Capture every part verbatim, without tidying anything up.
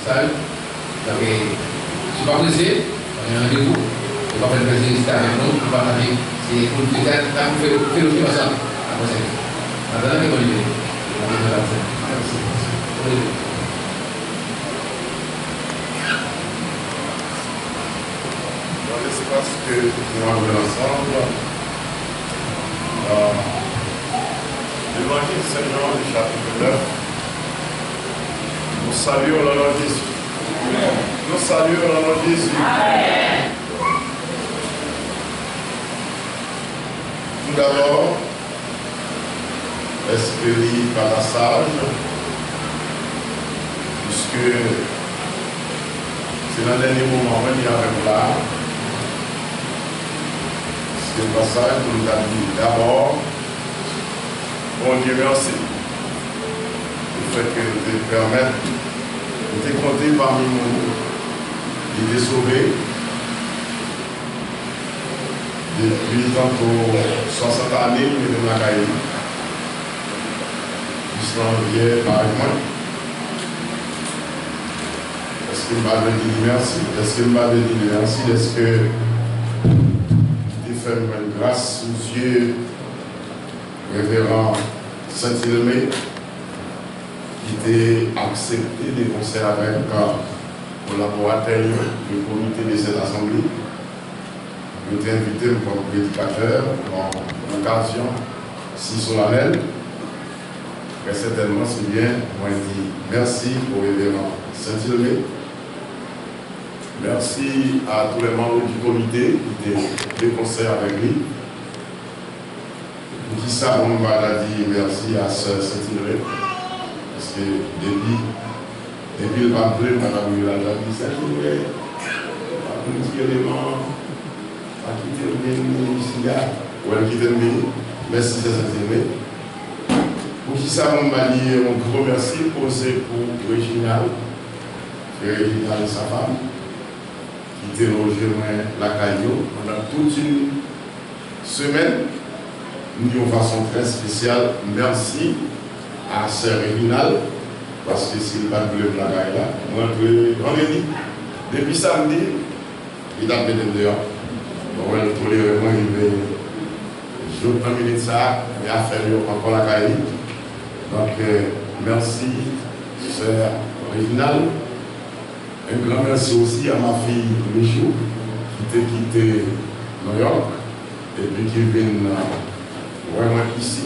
Donk, si w pa prese, pa gen randevou. E w pa fè prese rete avèk nou, nou pataje, se pou nou petèt, n ap fè fellowship ansanm apre sèvis. Antandan ke Bondye beni. Bondye beni w. Mèsi. Bondye beni w. Dans l'espace que nous avons ensemble, dans l'Évangile Saint Jean, le chapitre neuf, nous saluons le nom de Jésus. Nous saluons le nom de Jésus. Tout d'abord, èske li pa ta saj? Piske se nan dènye moman mwen li avè m la. Èske li pa saj pou nou ta di dabò Bondye mèsi pou fè ke l te pèmèt nou te konte pami nou, li te sove. Depi tankou swasant ane, li mete m lakay li. Jis nan vyè parèt mwen. Èske m pa dwe di li mèsi? Èske m pa dwe di li mèsi dèske li te fè m jwenn gras sou zye Reveran Saint-Ilmé, ki te aksepte de konsè avèk kolaboratè yo de komite de sèt asanble. Yo te envite m kòm predikatè nan yon okazyon si solanèl. Trè sètènman, se byen mwen di mèsi o Reveran Saint-Ilmé. Merci à tous les membres du comité ki te de konsè avèk li. Poukisa pou m pa ta di mèsi a sè Saint-Ilmé? Paske depi, depi l pa t vle, m pa t ap rive la, l t ap di, Saint-Ilmé, pa pou m ti eleman, pa kite m vin isi a. Wè, l kite m vini. Mèsi, sè Saint-Ilmé. Poukisa pou m pa di yon gwo mèsi poze pou Reginald, frè Reginald et sa femme, ki te loje mwen lakay yo pandan tout yon semèn. M di yon fason trè espesyal, mèsi a sè Reginald, paske si l pa t vle m lakay la, m rantre vandredi. Depi samdi, li t ap mete m deyò. Bon, wè, l tolere mwen, rive jouk nan minit sa a, men afè l yo ankò lakay li. Donk, euh, mèsi, sè Reginald. Un grand merci aussi à ma fille Michou, ki te kite Nouyòk, epi ki vin, euh, wè mwen isi,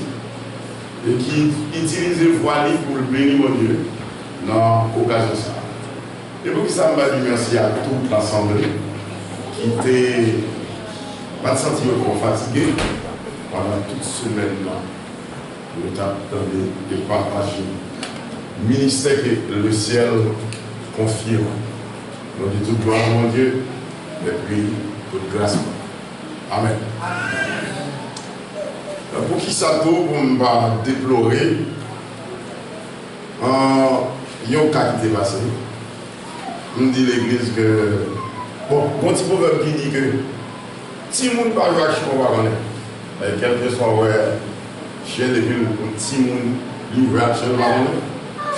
e ki itilize vwa li pou l beni Bondye nan okazyon sa a. E poukisa m pa di mèsi a tout lasanble ki te pa t santi yo twò fatige pandan tout semèn nan? Nou t ap tande e pataje ministè ke lesyèl konfye mwen. Nou di tout glwa pou Bondye, epi tout gras pou li. Amèn. Poukisa tou pou m pa deplore, an, yon ka ki te pase? M di legliz ke, bon, gon ti pwovèb ki di ke timoun pa jwe ak chen w pa konnen. E kèlkeswa w wè chen depi l yon timoun li jwe ak chen l pa konnen,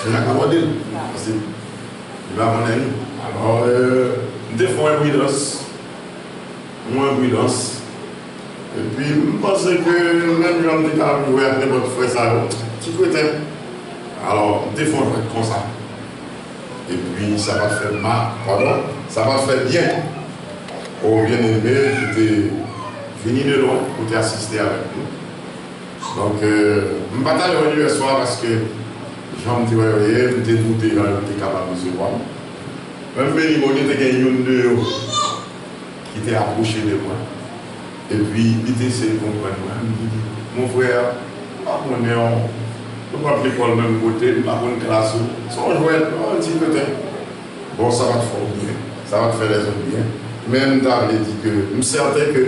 chen an ka mòde l. Paske li pa konnen li. Alò, euh, m te fè yon enpridans. Yon enpridans. Epi, m panse ke menm jan m te ka jwe ak nenpòt frè sa yo, ti kreten. Alò, m te fè yon jwèt konsa. Epi, sa pa t fè ma-, padon, sa pa t fè byen o byeneme ki te vini de lwen pou te asiste avèk nou. Donk, euh, m pa t al jwenn yo yè swa paske jan m te wè yo ye, m te doute jan yo te kapab resevwa m. Men m beni Bondye, te gen youn de yo ki te apwoche de mwen. Epi, li te eseye konprann mwen. M di li, "Mon frè, m pa konnen w, nou pa t lekòl menm kote, m pa konn klas ou. Se yon jwèt, yon ti pete." Bon, sa pa t fè w byen, sa pa t fè lèzòt byen. Men m ta vle di ke m sèten ke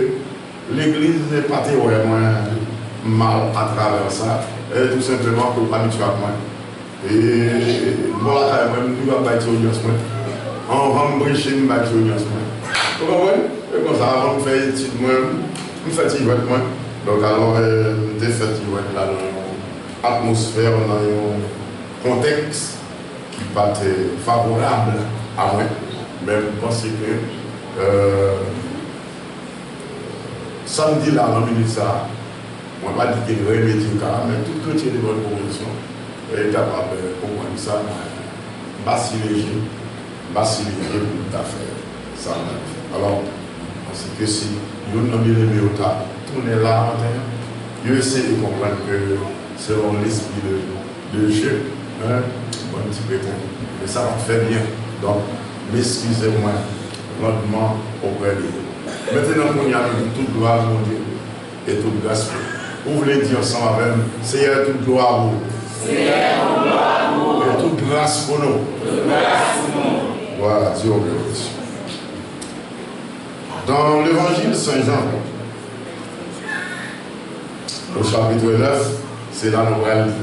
legliz pa te wè mwen mal atravè sa, e tou senpleman ke yo pa abitye ak mwen. E bò lakay mwen, m toujou ap bay ti odyans mwen. Anvan m preche, m bay ti odyans mwen. Ou konprann? E konsa, anvan m fè etid mwen, m fè ti jwèt mwen. Donk, alò, e, m te fè ti jwèt la nan yon atmosfè, nan yon kontèks ki pa t favorab a mwen, men m panse ke, euh, sa m di la nan minit sa a, mwen pa di ke l remedye ka a, men tout kretyen de bòn konviksyon, e, kapab, e, konprann sa. M pa si leje, m pa si leje pou m ta fè sa m pral fè. Alò, m panse ke si youn nan byeneme yo ta tounen la maten an, yo eseye konprann ke selon lespri de, de Dieu, hein, bon ti pete, men sa pa fè byen. Donk, m eskize mwen grandman oprè de yo. Mentnan, kounye a, nou di tout glwa pou Bondye e tout gras pou li. Ou vle di ansanm avè m, Seyè, tout glwa pou ou. Seyè, tout glwa pou ou. E tout gras pou nou. Tout gras pou nou. Glwa a Dye, glwa a Dye. Dans l'Évangile Saint Jean, au chapitre neuf, se la nou pral li.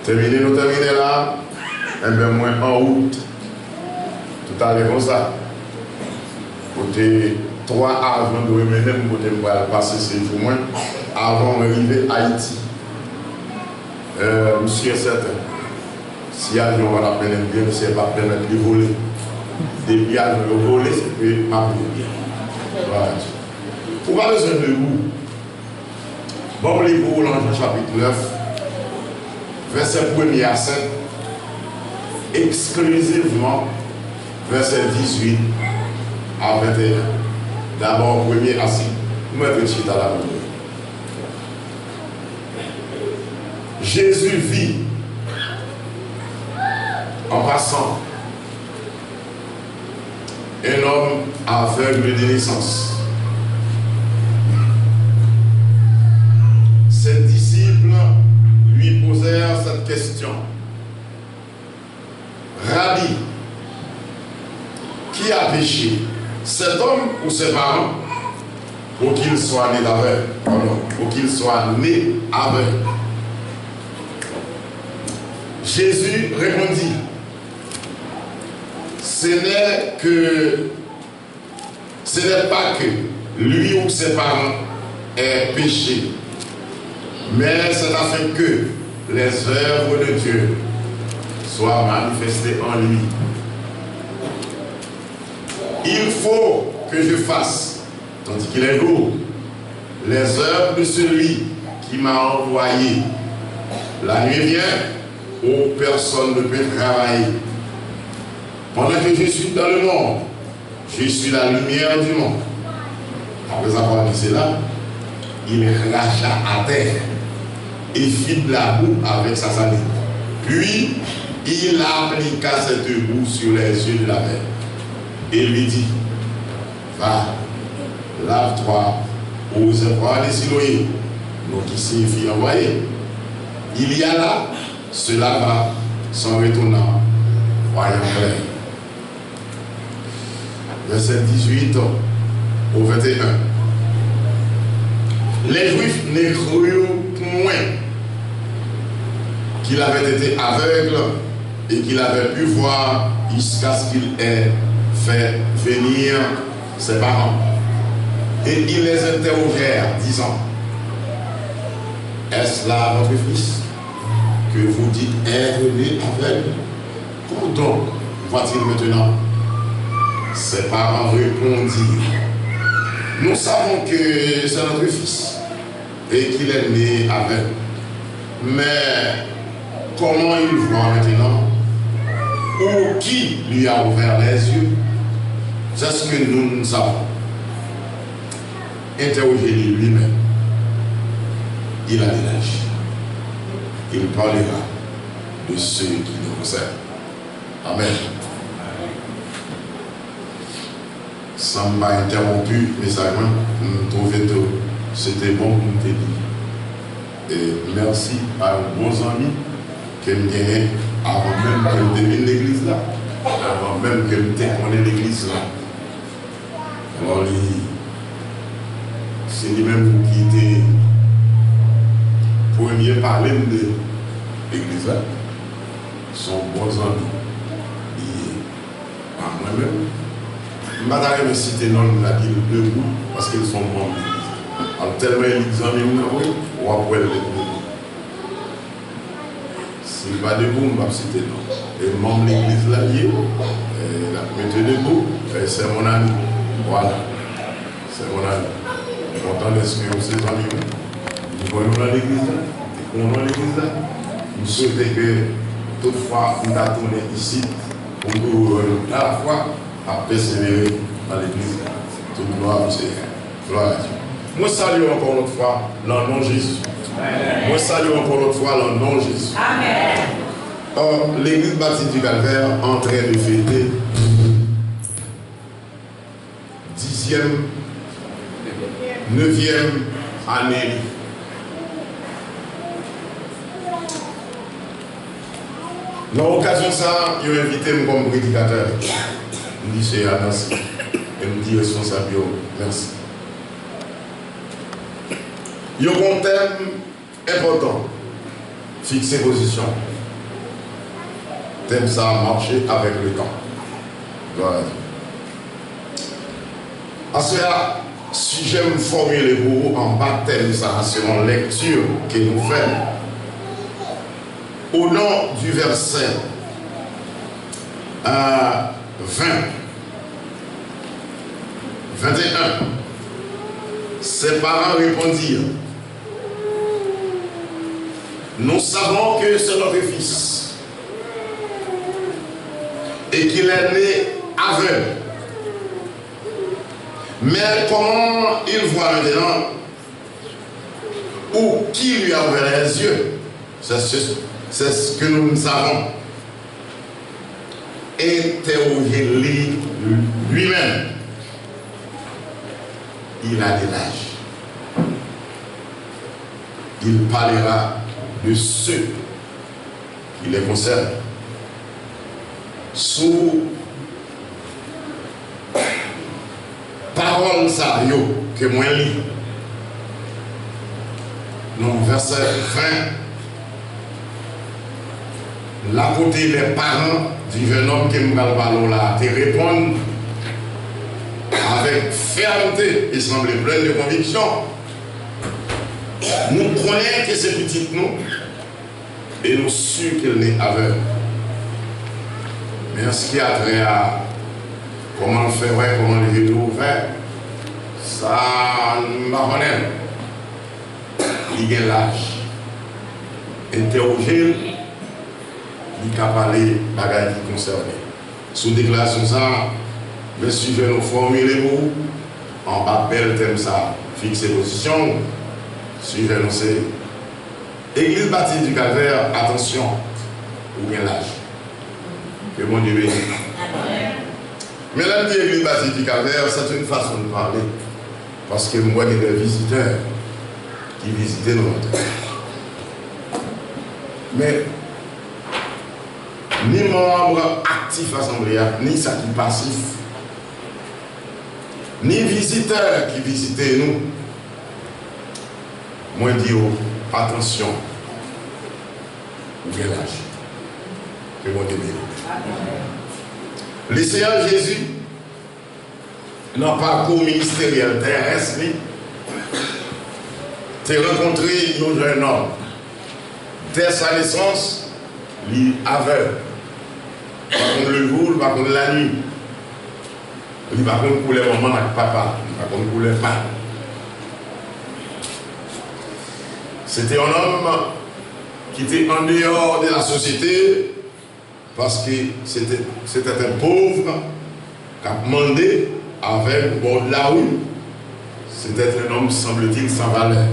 Tèmine, nou tèmine la, enben mwen an wout. Toutalè konsa, kote twa avyon dwe mennen m, kote m pral pase sejou mwen, avan mwen rive Ayiti. Euh, m si e sèten, si avyon an ap mennen m byen, Senyè p ap pèmèt li vole. Depi avyon yo vole, se ke m ap viv byen. Glwa a Dye. Ou pa bezwen de ou. Ban m li pou ou nan Jan chapit nèf, vèsè premye a sèt, eksklizivman vèsè dizuit a venteyen. Dabò, premye a sèt, nou mèt ret chita la pou nou. Jésus vit en passant un homme aveugle de naissance. Ses disciples lui posèrent cette question. Rabbi, qui a péché, cet homme ou ses parents, pour qu'il soit né aveugle, pardon, pour qu'il soit né aveugle? Jésus répondit, ce n'est que, ce n'est pas que lui ou ses parents aient péché, mais c'est afin que les œuvres de Dieu soient manifestées en lui. Il faut que je fasse, tandis qu'il est jour, les œuvres de celui qui m'a envoyé. La nuit vient où personne ne peut travailler. Pendant que je suis dans le monde, je suis la lumière du monde. Après avoir dit cela, il cracha à terre et fit de la boue avec sa salive. Puis il appliqua cette boue sur les yeux de la veuve et lui dit, va, lave-toi aux embruns de Siloé, mot qui signifie envoyé. Il y alla, se lava, s'en retournant, voyant clair. Vèsè dizuit o venteyen. Les Juifs ne crurent point qu'il avait été aveugle et qu'il avait pu voir jusqu'à ce qu'il ait fait venir ses parents. Et ils les interrogèrent, disant, est-ce là votre fils, que vous dites être né aveugle? Comment donc voit-il maintenant? Ses parents répondirent, nous savons que c'est notre fils et qu'il est né aveugle. Mais comment il voit maintenant? Ou qui lui a ouvert les yeux? C'est ce que nous ne savons. Interrogez-le lui-même. Il a de l'âge. Il parlera de ce qui nous concerne. Amèn. San m pa entèwonpi mesaj mwen, m twouve tou se te bon pou m te li. E mèsi a yon bon zanmi ke m genyen avan menm ke m te vin legliz la, avan menm ke m te konnen legliz la. Alò, li, se li menm ki te premye pale m de legliz la. Se yon bon zanmi li ye. A mwen menm, m pa ta renmen site non l, m ta di l de gou, paske l se yon manm legliz la. Al tèlman e li zanmi m nan vre, w ap wè l de gou. Li pa debou, m p ap site non. E manm legliz la l ye, e, l ap mete debou, e, c'est mon ami. Voilà. C'est mon ami. M kontan dèske w se zanmi mwen. M konnen w nan legliz la, m te konnen w nan legliz la. M swete ke tout fwa m ta tounen isit, pou m toujou wè nou alafwa ap pèsevere nan legliz la. Tout glwa pou Seyè a. Glwa a Dye. Mwen salye w ankò yon lòt fwa, nan non Jezi. Mwen salye w ankò yon lòt fwa, nan non Jezi. Amèn. Ò, Legliz Batis di Kalvè antren de fete dizyèm, nevyèm ane li. Nan okazyon sa a, yo envite m kòm predikatè. M di Seyè a mèsi. E m di responsab yo mèsi. Yo gen yon tèm enpòtan. Fikse pozisyon. Tèm sa a, mache avèk letan. Glwa a Dye. Aswè a, sijè m fòmile pou ou anba tèm sa a, se yon lèkti ke nou fè. Au nom du verset, euh, vingt, vingt et un, ses parents répondirent, nous savons que c'est notre fils et qu'il est né aveugle. Mais comment il voit maintenant, ou qui lui a ouvert les yeux? C'est ce, c'est ce que nous ne savons. Entèwoje li lui-même. Il a de l'âge. Il parlera de ceux qui les concernent. Sou pawòl sa yo ke mwen li nan vèsè ven, la kote les parents du jeune homme ke m pral pale w la te reponn avèk fèmte e sanble plen de konviksyon, nou konnen ke se pitit nou, e nou si ke l ne avèg. Men an sa ki a trè a kòman l fè wè, kòman l je l ouvè, sa m pa konnen. Li gen laj. Entèwoje l, li ka pale bagay ki konsène. Sou deklarasyon sa a, men sijè nou fòmile pou ou anba bèl tèm sa a. Fikse pozisyon w. Sijè nou se Egliz Batis di Kalvè, atansyon, ou gen laj. Ke Bondye beni. Men lè m di Egliz Batis di Kalvè, c'est une façon de parler. Paske m wè gen de vizitè ki vizite nou maten. Men, ni manm aktif asanble a, ni sa ki pasif, ni vizitè ki vizite nou, mwen di w, atansyon, ou gen laj. Ke Bondye beni w. Le Seyè Jezi, nan pakou ministeryèl terès li, te rankontre yon jennonm. Dès sa nesans, li avèg. Li pa konn lejou, li pa konn lannuit. Li pa konn koulè manman l ak papa l. Li pa konn koulè pa l. Se te yon nonm ki te an deyò de la sosyete, paske se te, se te yon pòv k ap mande avèg bò de lari. Se te yon nonm, sanble-t-il, san valè.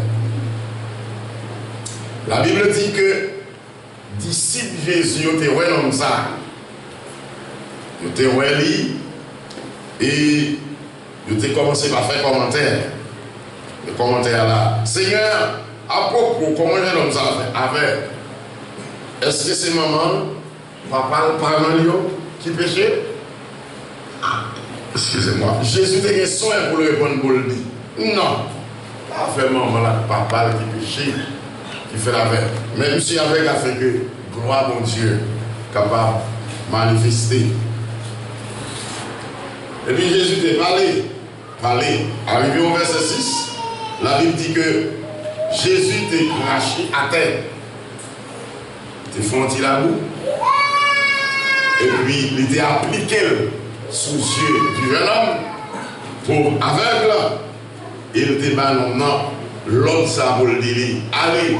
La Bible dit que disip Jezi yo te wè nonm sa a. Yo te wè li, e yo te kòmanse pa fè kòmantè. E kòmantè a la, Senyè, apwopo kòman jennonm sa a fè avèg? Èske se manman l, papa l, paran l yo ki peche? Eskize mwa. Jezi te gen swen pou l reponn pou l di, non, pa fè manman l ak papa l ki peche, ki fè l avèg. Men misye avèg afin ke glwa Bondye kapab manifeste. Epi Jezi te pale, pale. Arive o vèsè sis, Labib di ke Jezi te krache atè. te fè yon ti labou, epi li te aplike l sou zye di jennonm pòv avèg lan, e l te ba nonm nan lòd sa pou l di li, ale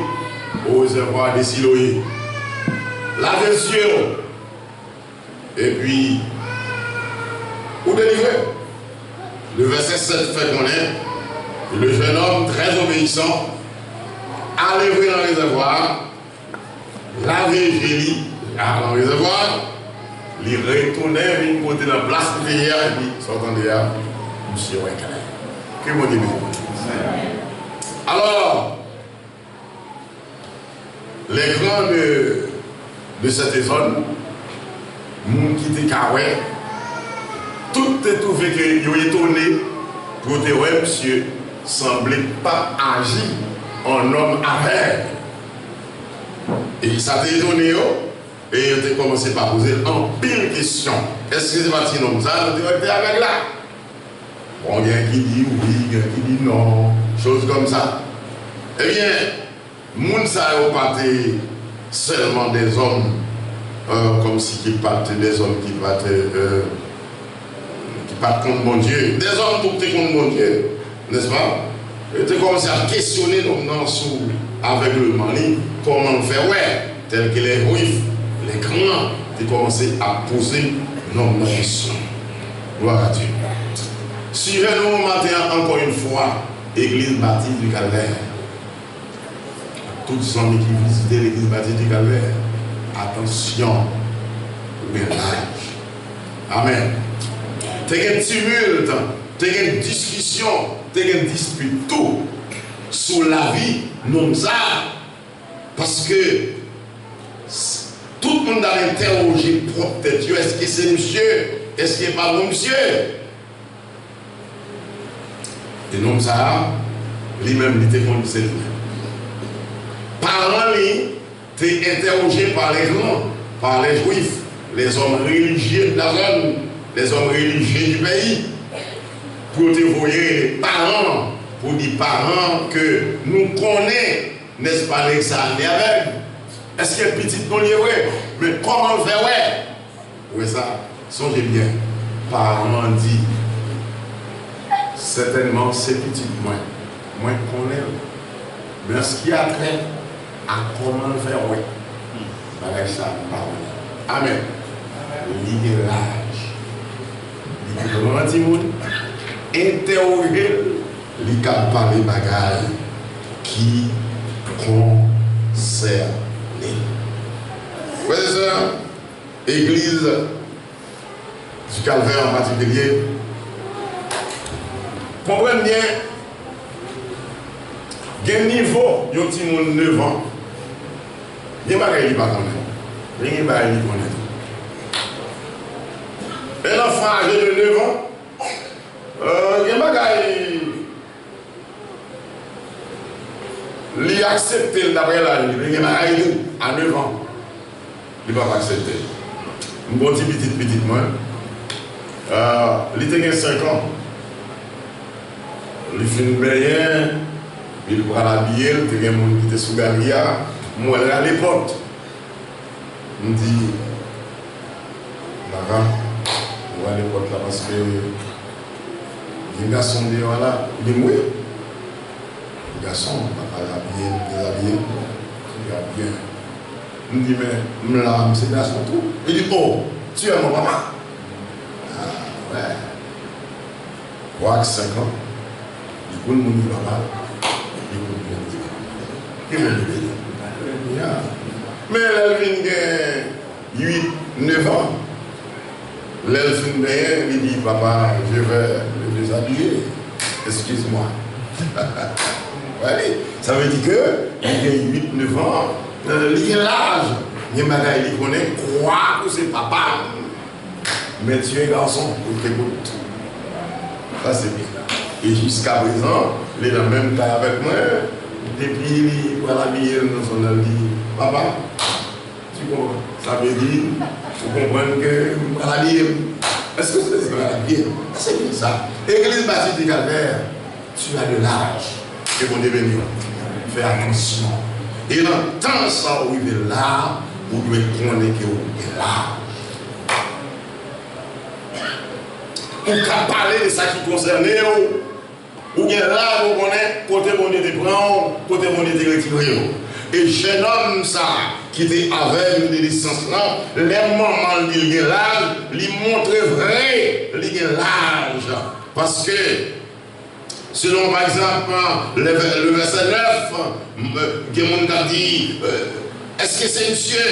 o rezèvwa de Siloe, lave zye w, epi ou delivre. Le vèsè sèt fè konnen, le jeune homme, très obéissant, ale vre nan rezèvwa a, lave je li la nan rezèvwa a, li retounen vin pote nan plas li te ye a, epi sa w tande a, misye wè klè. Ke Bondye beni nou. Alò, les grands de, de cette zone, moun ki te ka wè, tout te twouve ke yo etone pou yo te wè misye sanble pa aji an nonm avèg. E sa te etone yo, e yo te kòmanse pa poze l anpil kesyon. Èske se pa ti nonm sa yo te wè ki te avèg la? Bon, gen ki di wi, gen ki di non, choz kòmsa. Ebyen, moun sa yo pa te sèlman dèzòm, euh, kòmsi ki pa te dèzòm ki pa te, euh, ki pa t konn Bondye. Dèzòm tou ki te konn Bondye, nèspa? Yo te kòmanse ap kesyone nonm nan sou avègleman li, kòman l fè wè, tèlke lè Jwif, lè gran te kòmanse ap poze nonm nan kesyon. Gloire à Dieu. Sijè nou maten an, encore une fois, Egliz Batis du Calvaire. Tout zanmi ki vizite Legliz Batis du Calvaire, atansyon, ou gen laj. Amèn. Te gen timilt, te gen diskisyon, te gen dispit tou sou lavi nonm sa a. Paske s-, tout moun t ap entèwoje pwòp tèt yo, èske se misye? Èske pa bon misye? E nonm sa a, li menm, li te konn se li menm. Paran li te entèwoje pa les grands, pa les Juifs, les hommes religieux de la zone, les hommes religieux du pays, pou yo te voye paran, pou di paran ke nou konnen, nèspa, nèg sa a te avèg. Èske pitit nou li ye vre? Men kòman l fè wè? Ou wè sa? Sonje byen, paran an di, sètènman, se pitit mwen. Mwen konnen l. Men an ce qui a trait à kòman l fè wè, bagay sa a, m pa konnen. Amèn. Li gen laj. Li gen gran timoun. Entèwoje l. Li ka pale bagay ki konsène l. Frè e sè, Egliz du Calvaire an patikilye, konprann byen, gen nivo yon timoun nèf an, gen bagay li pa konnen, men gen bagay li konnen tou. Un enfant âgé de neuf ans, euh, gen bagay li aksepte l daprè laj li, men gen bagay tou, a nèf an, li p ap aksepte l. M gen yon ti pitit, pitit mwen, euh, li te gen senk an. Li fin benyen, li pral abiye, li te gen moun ki te sou galri a, m wè l rale pòt. M di, Mara, ou rale pòt la paske gen gason deyò a la? Li di m wi. Gason, papa l abiye, m dezabiye, li ap byen. M di, men m la, m se gason tou. Li di, oh, tu es mon papa? Ah, ouais. Kwak senk an, li konn moun ki papa l, li konn moun ki papa l. Ki moun ki beni? Ya. Men lè l vin gen uit, nèf an, lè l fin benyen, li di, papa, je vais me déshabiller. Excuse-moi. Wè li, sa vle di ke li gen uit, nèf an, euh, li gen laj, gen bagay li konnen, kwak ou se papa m. Men tu es garçon, ou te kout. Sa se byen. E jiskaprezan, li nan menm kay avèk mwen. Depi li pral abiye l nan zòn nan, li di, papa, tu comprends? Sa vle di, ou konprann ke m pral abiye m. Èske w sezi sa? Sa se byen sa. Egliz Batis du Calvaire, tu as de l'âge. Ke Bondye beni w. Fè atansyon. E nan tan sa w rive la, Ou dwe konnen ke ou gen laj. Ou ka pale de sa ki konsène w. Ou gen laj pou konnen kote Bondye te pran w, kote Bondye te retire w. E jennonm sa a ki te avèg de nesans lan, lè manman l di l gen laj, li montre vre li gen laj. Paske, selon, pa egzanp, le, le vèsè nèf, m, gen moun k ap di, euh, èske se misye?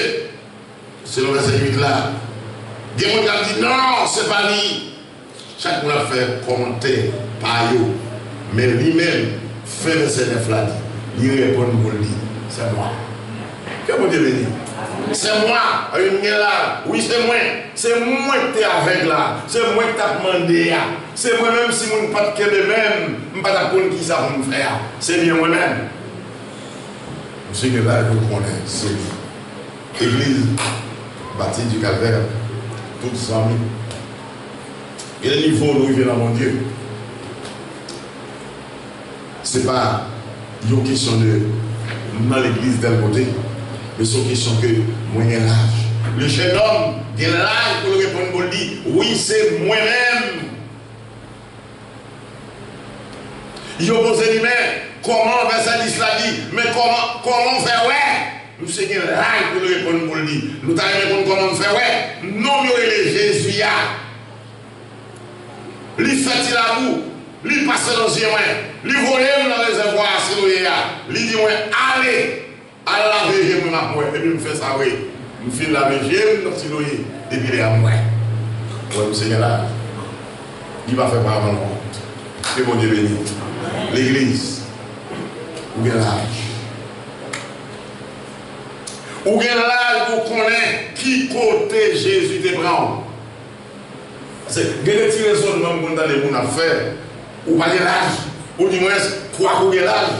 Selon vèsè uit la, gen moun k ap di, non, se pa li. Chak moun ap fè kòmantè pa yo. Men li menm, fen vèsè nèf la di, li reponn pou l di, c'est moi. Ke Bondye beni w. C'est moi. Wi, m gen laj. Wi, se mwen. Se mwen ki te avèg la. Se mwen ki t ap mande a. Se mwen menm, si moun pa t kenbe men m, m pa t ap konn kisa pou m fè a. Se byen mwen menm. Misye gen laj pou l konnen se li. Legliz Batis di Kalvè, tout zanmi. Gen de nivo nou rive nan Bondye. Se pa yon kesyon de m nan legliz tèl kote, men se yon kesyon ke mwen gen laj. Le jennonm gen laj pou l reponn pou l di, wi, se mwen menm. Yo poze li, men kòman, vèsè dis la di, men kòman, kòman w fè wè? Misye gen laj pou l reponn pou l di, nou ta renmen konn kòman m fè wè? Nonm yo rele Jezi a, li fè ti labou, li pase nan zye mwen, li voye m nan rezèvwa a Siloye a, li di mwen, ale, al lave je mwen, m ap wè. Epi m fè sa vre. M fin lave je m nan Siloye, depi lè a m wè. Wè, misye gen laj. Li pa fè paran l wont. Ke Bondye beni w. Legliz, ou gen laj. Ou gen laj pou konnen ki kote Jezi te pran w. Paske gen de ti rezònman m konn tande moun ap fè. Ou pa gen laj. Ou di mwen, kwak ou gen laj.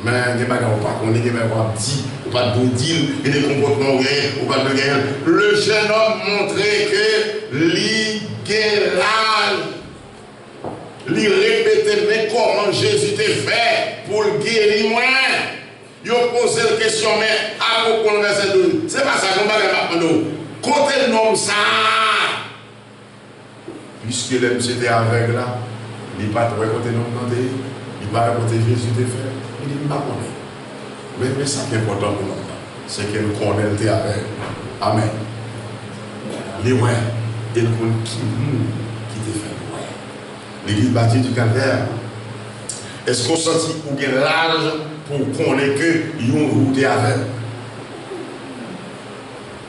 Men gen bagay ou pa konnen, gen bagay w ap di, ou pa t dwe di l, gen de konpòtman ou genyen, ou pa t dwe genyen l. Le jennonm montre ke li gen laj. Li repete, men kòman Jezi te fè pou l geri mwen? Yo poze l kesyon, men apwopo nan vèsè douz, se pa sa, gen yon bagay m ap mande w. Kote nonm sa a? Piske lè misye te avèg la, li pa t wè kote nonm nan te ye, li pa wè kote Jezi te fè, li di, m pa konnen. Men, men sa ki enpòtan pou nonm nan, se ke l konnen l te avèg. Amèn. Li wè, e l konn ki moun ki te fè l wè. Legliz Batis di Kalvè, èske w santi ou gen laj pou w konnen ke yon jou w te avèg?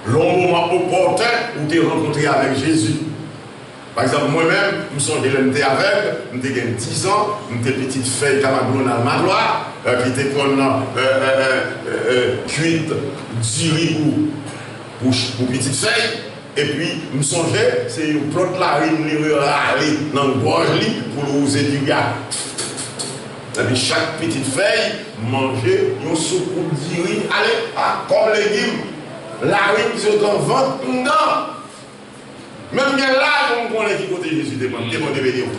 Lè yon moman opòten, ou te rankontre avèk Jezi. Pa egzanp, mwen menm, m sonje lè m te avèg, m te gen diz an, m te pitit fèy Kamaglonal Maglwa, eh, ki te konn, eh, eh, eh, eh, eh, kuit diri pou, pou, pou pitit fèy. Epi, m sonje, se yon plòt larim li rale nan gòj li pou l wouze diri a. Epi, chak pitit fèy manje yon soukout diri, ale, a, kòm legim. Larim ki sot nan vant m nan. Men m gen laj pou m konnen ki kote Jezi te pran m. Ke Bondye beni w.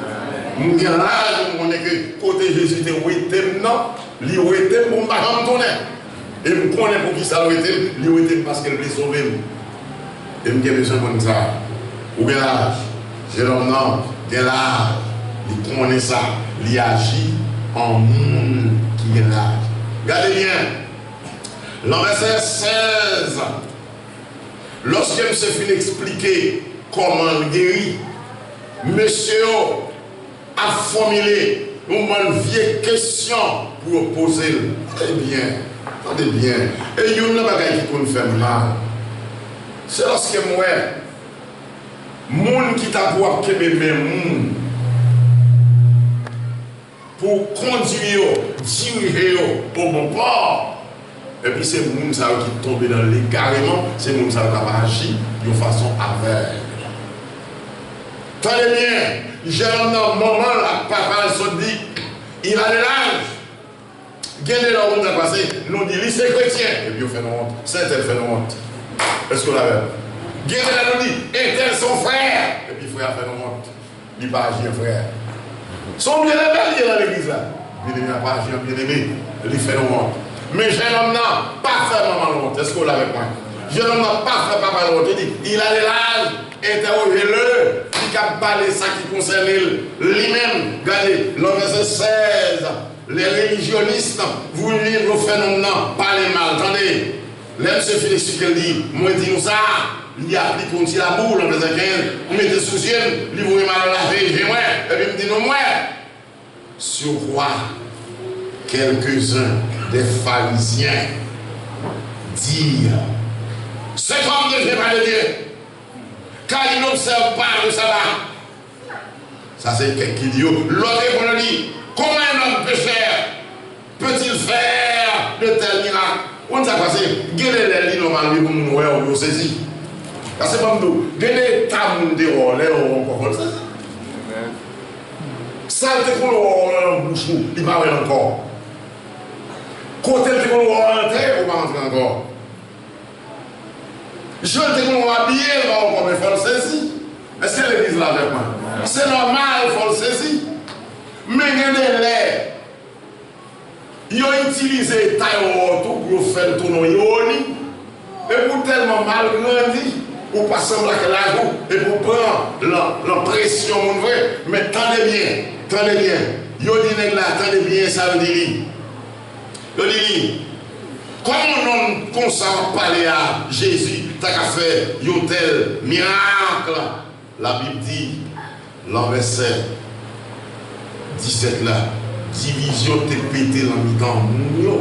M gen laj pou m konnen ke kote Jezi te wete m nan, li wete m pou m pa janm tounen. E m konnen poukisa l wete m, li wete m paske l vle sove m. E m gen bezwen konn sa. Ou gen laj. Jennonm nan gen laj. Li konnen sa. Li aji an moun ki gen laj. Gade byen. Nan vèsè sèz, lòske misye fin eksplike kòman l geri, mesye yo ap fòmile yon bann vye kesyon pou yo poze l. Tande byen, tande byen. E youn nan bagay ki konn fè m mal, se lòske m wè moun ki ta pou ap kenbe men moun pou kondui yo, dirije yo o bon pò. Epi se moun sa yo ki tonbe nan legareman, se moun sa yo k ap aji yon fason avèg. Tande byen, jennonm nan, manman l ak papa l sot di, il a de l'âge. Gen de lè w konn sa k pase, nou di li se kretyen, epi yo fè nou wont. Sè entèl fè nou wont. Èske w la avè m? Gen de lè nou di, entèl se yon frè, epi frè a fè nou wont. Li pa aji an frè. Se yon byeneme li ye nan legliz la. Byeneme a pa aji an byeneme. Li fè nou wont. Men jennonm nan pa fè manman l wont. Èske w la avèk mwen? Jennonm nan pa fè papa l wont. Li di, il a de l'âge, interrogez-le, li kab pale sa ki konsène l li menm. Gade, nan vèsè sèz, les religionistes voulurent, yo fè nonm nan pale mal. Tande, lè misye fin eksplike l, li di, mwen di nou sa, li aplike yon ti labou, nan vèsè kenz, ou mete sou zye m, li voye m al lave je mwen, epi m di nou, mwen, Sur quoi quelques-uns des pharisiens dirent, cet homme ne vient pas de Dieu, car il n'observe pas le sabbat. Sa se kèk ki di yo. Lòt reponn li, comment un homme pécheur peut-il faire de tels miracles? Ou konn sa k pase? Gen de lè li nòmal wi pou moun wè w, yo sezi. Paske ban m di w, gen de eta moun te wè w, lè yo wè w ankò fò l sezi. Sa l te konn wè w nan bouch ou, li pa wè l ankò. Kote l te konn wè w antre, ou pa antre ankò. Jan l te konn wè w abiye, li pa wè w ankò, men fò l sezi. Èske legliz la avèk mwen? Se nòmal, fò l sezi. Men gen de lè, yo itilize eta yo wè w tou pou yo fè l tounen yon iwoni. Epi w tèlman mal grandi, ou pa sanble ak laj ou, epi w pran lan, lanpresyon moun vre. Men tande byen, tande byen. Yo di nèg la, tande byen sa yo di li. Yo di li, kòman yon nonm konsa w ap pale a Jezi ta ka fè yon tèl mirak? Labib di, nan vèsè disèt la, divizyon te pete nan mitan moun yo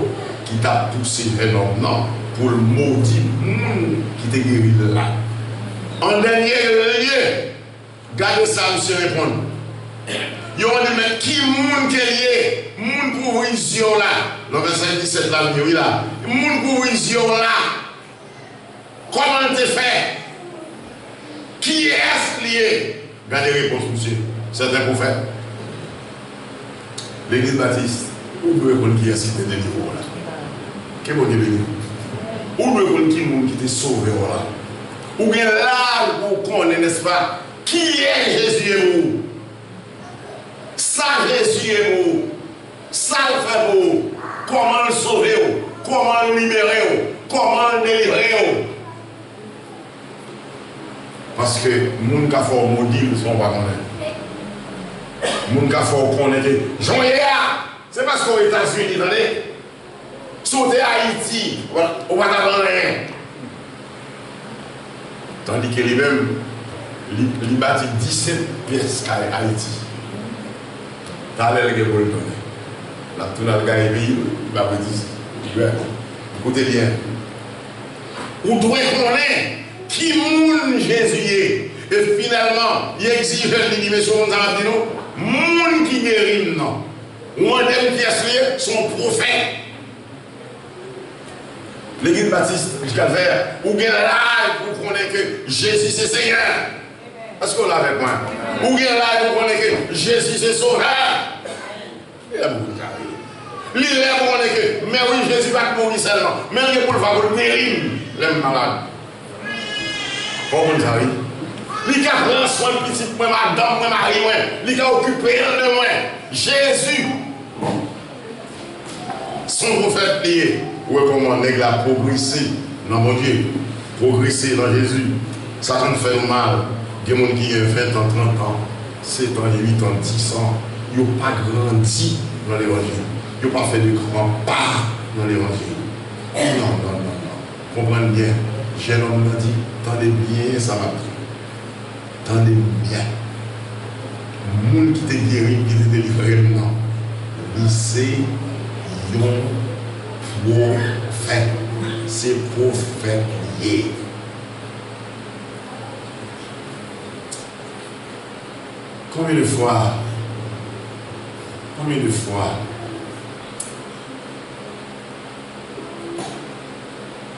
ki t ap pouse jennonm nan pou l modi moun ki te geri l la. An dènye lye, gade sa misye reponn. Yo mande, men ki moun ke l ye? Moun k ouvri zye w la. Nan vèsè disèt la, l di wi la. Moun k ouvri zye w la. Kòman l te fè? Kiyès li ye? Gade repons misye. C'est un prophète. Legliz Batis, ou dwe konn kiyès ki te delivre w la. Ke Bondye beni w. Ou dwe konn ki moun ki te sove w la. Ou gen laj pou w konnen, nèspa, kiyès Jezi ye pou ou. Sa Jezi ye pou ou. Sa l fè pou ou. Kòman l sove w. Kòman l libere w. Kòman l delivre w. Paske moun ka fè w modi l san w pa konnen. Moun ka fè w konnen ke jan w ye a, se paske w Etazini, tande. Si w te Ayiti, ou pa, ou pa t ap anyen. Tandike li menm, li, li bati disèt pyès kay Ayiti. Talè l gen pou l tounen. L ap tounen al gaye peyi l, li pa predize. Li dwèt. Koute byen. Ou dwe konnen ki moun Jezi ye. E finalman, li egzije l, li di, mesye, ou konn sa m ap di nou? Moun ki geri m nan. Ou mande m kiyès li ye? Se yon pwofèt. Legliz Batis di Kalvè, ou gen laj pou w konnen ke Jezi se Senyè. Èske w la avèk mwen? Ou gen laj pou w konnen ke Jezi se Sovè. Li lè pou w konnen ke, men wi, Jezi pa t mouri sèlman, men l gen pou l va pou l geri m lè m malad. Fò w konn sa, wi. Li ka pran swen pitit mwen, madanm mwen, mari mwen. Li ka okipe l de mwen. Jezi, se yon pwofèt li ye. Ou wè kòman nèg la pwogrese nan Bondye, pwogrese nan Jezi. Sa konn fè nou mal. Gen moun ki gen ven tan, trant an, sèt an, uit an, dis an, yo pa grandi nan levanjil. Yo pa fè de gran pa nan levanjil. Non, non, non, non. Konprann byen. Jennonm nan di, tande byen sa m ap di. Tande m byen. Moun ki te geri m, ki te delivre m nan, li se yon pwofèt. Se pwofèt li ye. Konbyen de fwa, konbyen de fwa,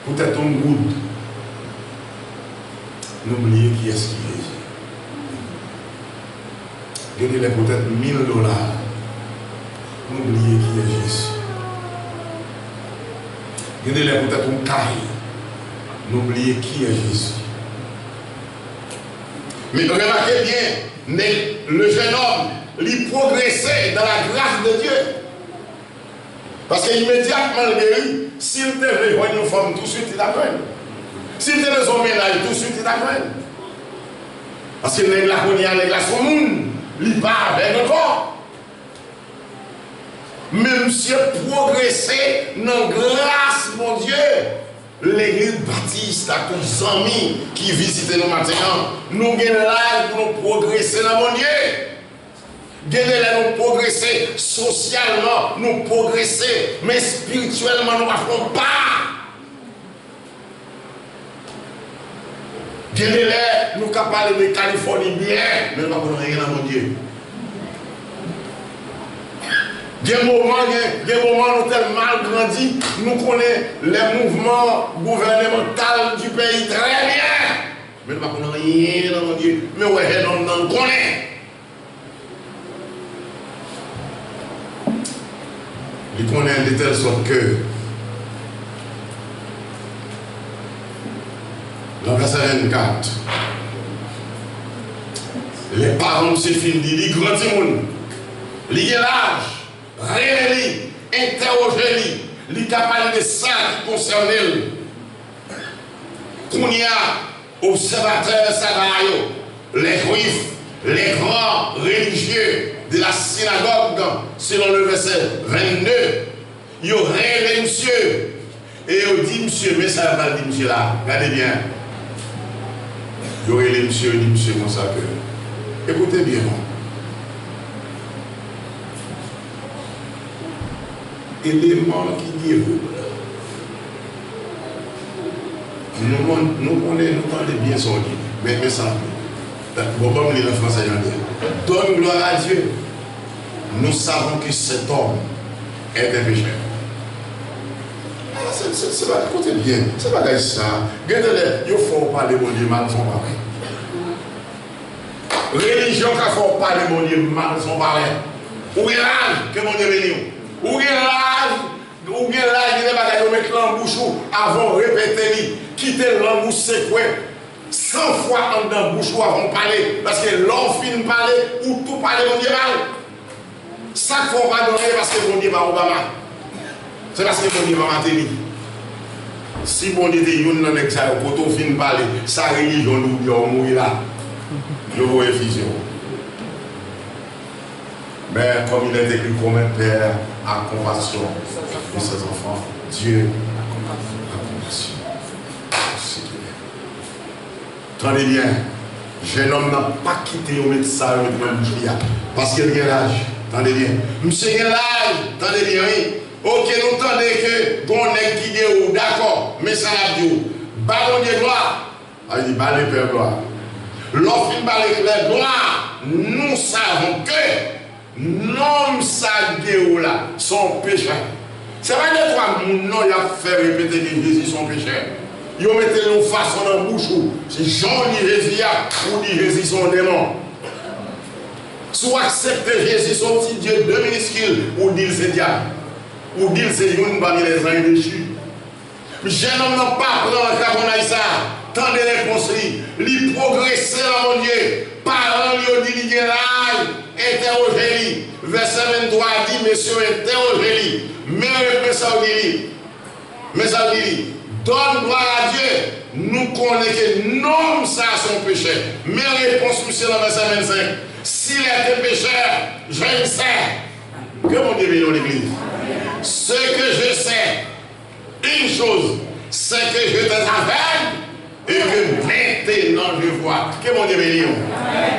poutèt yon goud, nou bliye kiyès ki Jezi? Gen de lè poutèt mil dola, nou bliye kiyès Jezi. Gen de lè poutèt yon kay, nou bliye kiyès Jezi. Men remake byen, men le jeune homme, li pwogrese dans la grâce de Dieu. Paske imedyatman l geri, si l te vle jwenn yon fanm touswit, li t ap jwenn. Si l te bezwen yon mennaj touswit, li t ap jwenn. Paske nèg la kounye a, nèg la se yon moun, li pa avèg ankò. Men misye pwogrese nan gras Bondye. Legliz Batis la, tout zanmi ki vizite nou maten an, nou gen laj pou nou pwogrese nan Bondye. Gen de lè nou pwogrese sosyalman, nou pwogrese, men espirityèlman nou pa fè yon pa. Gen de lè nou ka pale de Kalifòni byen, men nou pa konn anyen nan Bondye. Gen moman, gen, gen moman nou tèlman grandi, nou konnen lè mouvman gouvènemantal di peyi trè byen, men nou pa konn anyen nan Bondye. Men wè jennonm nan konnen. Li konnen de tèl sòt ke nan vèsè vennkat, lè paran misye fin di li gran timoun, li gen laj, rele li, entèwoje li, li ka pale de sa ki konsène l. Kounye a, obsèvatè saba a yo, les Juifs, les grands religieux de la synagogue, selon le verset vingt-deux, yo rele misye e yo di misye, men sa yo pral di misye la, gade byen. Yo rele misye, yo di misye konsa ke, ekoute byen non. Eleman ki gen ou. Nou konn, nou konnen, nou tande byen sa w di. Men, men sa, bon, ban m li nan fransè, jan l di a. Donne gloire à Dieu. Nous savons que cet homme est un pécheur. Ah, se, se, se pa, koute byen, se bagay sa. Gen de lè, yo fè w pale Bondye mal, fè w pa wè. Relijyon ka fè w pale Bondye mal san w pa wè. Ou gen laj, ke Bondye beni w. Ou gen laj, ou gen laj, gen de bagay yo met lan bouch ou, avan w repete li, kite lang ou sekwe san fwa anndan bouch ou avan w pale, paske lè w fin pale, ou tou pale Bondye mal. Sa k fè w pa dòmi, e paske Bondye ba w Obama. Se paske Bondye pa Mateli. Si Bondye te youn nan nèg sa yo, kote w fin pale, sa relijyon li w di a, w mouri la. Yo voye fize w. Mais comme il est écrit, comme un père a compassion de ses enfants, Dieu a compassion de ceux qu'il aime. Tande byen, jennonm nan pa kite yo met sa yo met nan bouch li a, paske l gen laj. Tande byen, misye gen laj. Tande byen, wi. Oke, nou tande ke gon nèg ki gen ou, dakò, men sa n ap di w, ba Bondye glwa. Sa vle di, ba le Père glwa. Lè w fin ba le Père glwa, nous savons que nonm sa k gen ou la, se yon pechè. Se pa de twa moun non y ap fè repete ke Jezi se yon pechè. Yo mete l yon fason nan bouch ou. Se jan w li Jezi a, ou di Jezi se yon demon. Si w aksepte Jezi se yon ti dye de miniskil, ou di l se dyab. Ou di l se youn pami lèzanj dechi. Jennonm nan pa pran lakabonnay sa a. Tande repons li. Li pwogrese nan Bondye. Paran l yo di li gen laj. Entèwoje li. Vèsè venntwa a di, mesye yo entèwoje li. Men, men sa yo di li. Men sa yo di li. Donne gloire à Dieu. Nou konnen ke nonm sa a se yon pechè. Men repons misye nan vèsè vennsenk. S'il était pécheur, je le sais. Ke Bondye beni w, legliz. Ce que je sais, une chose, c'est que j'étais aveugle et que maintenant je vois. Ke Bondye beni w.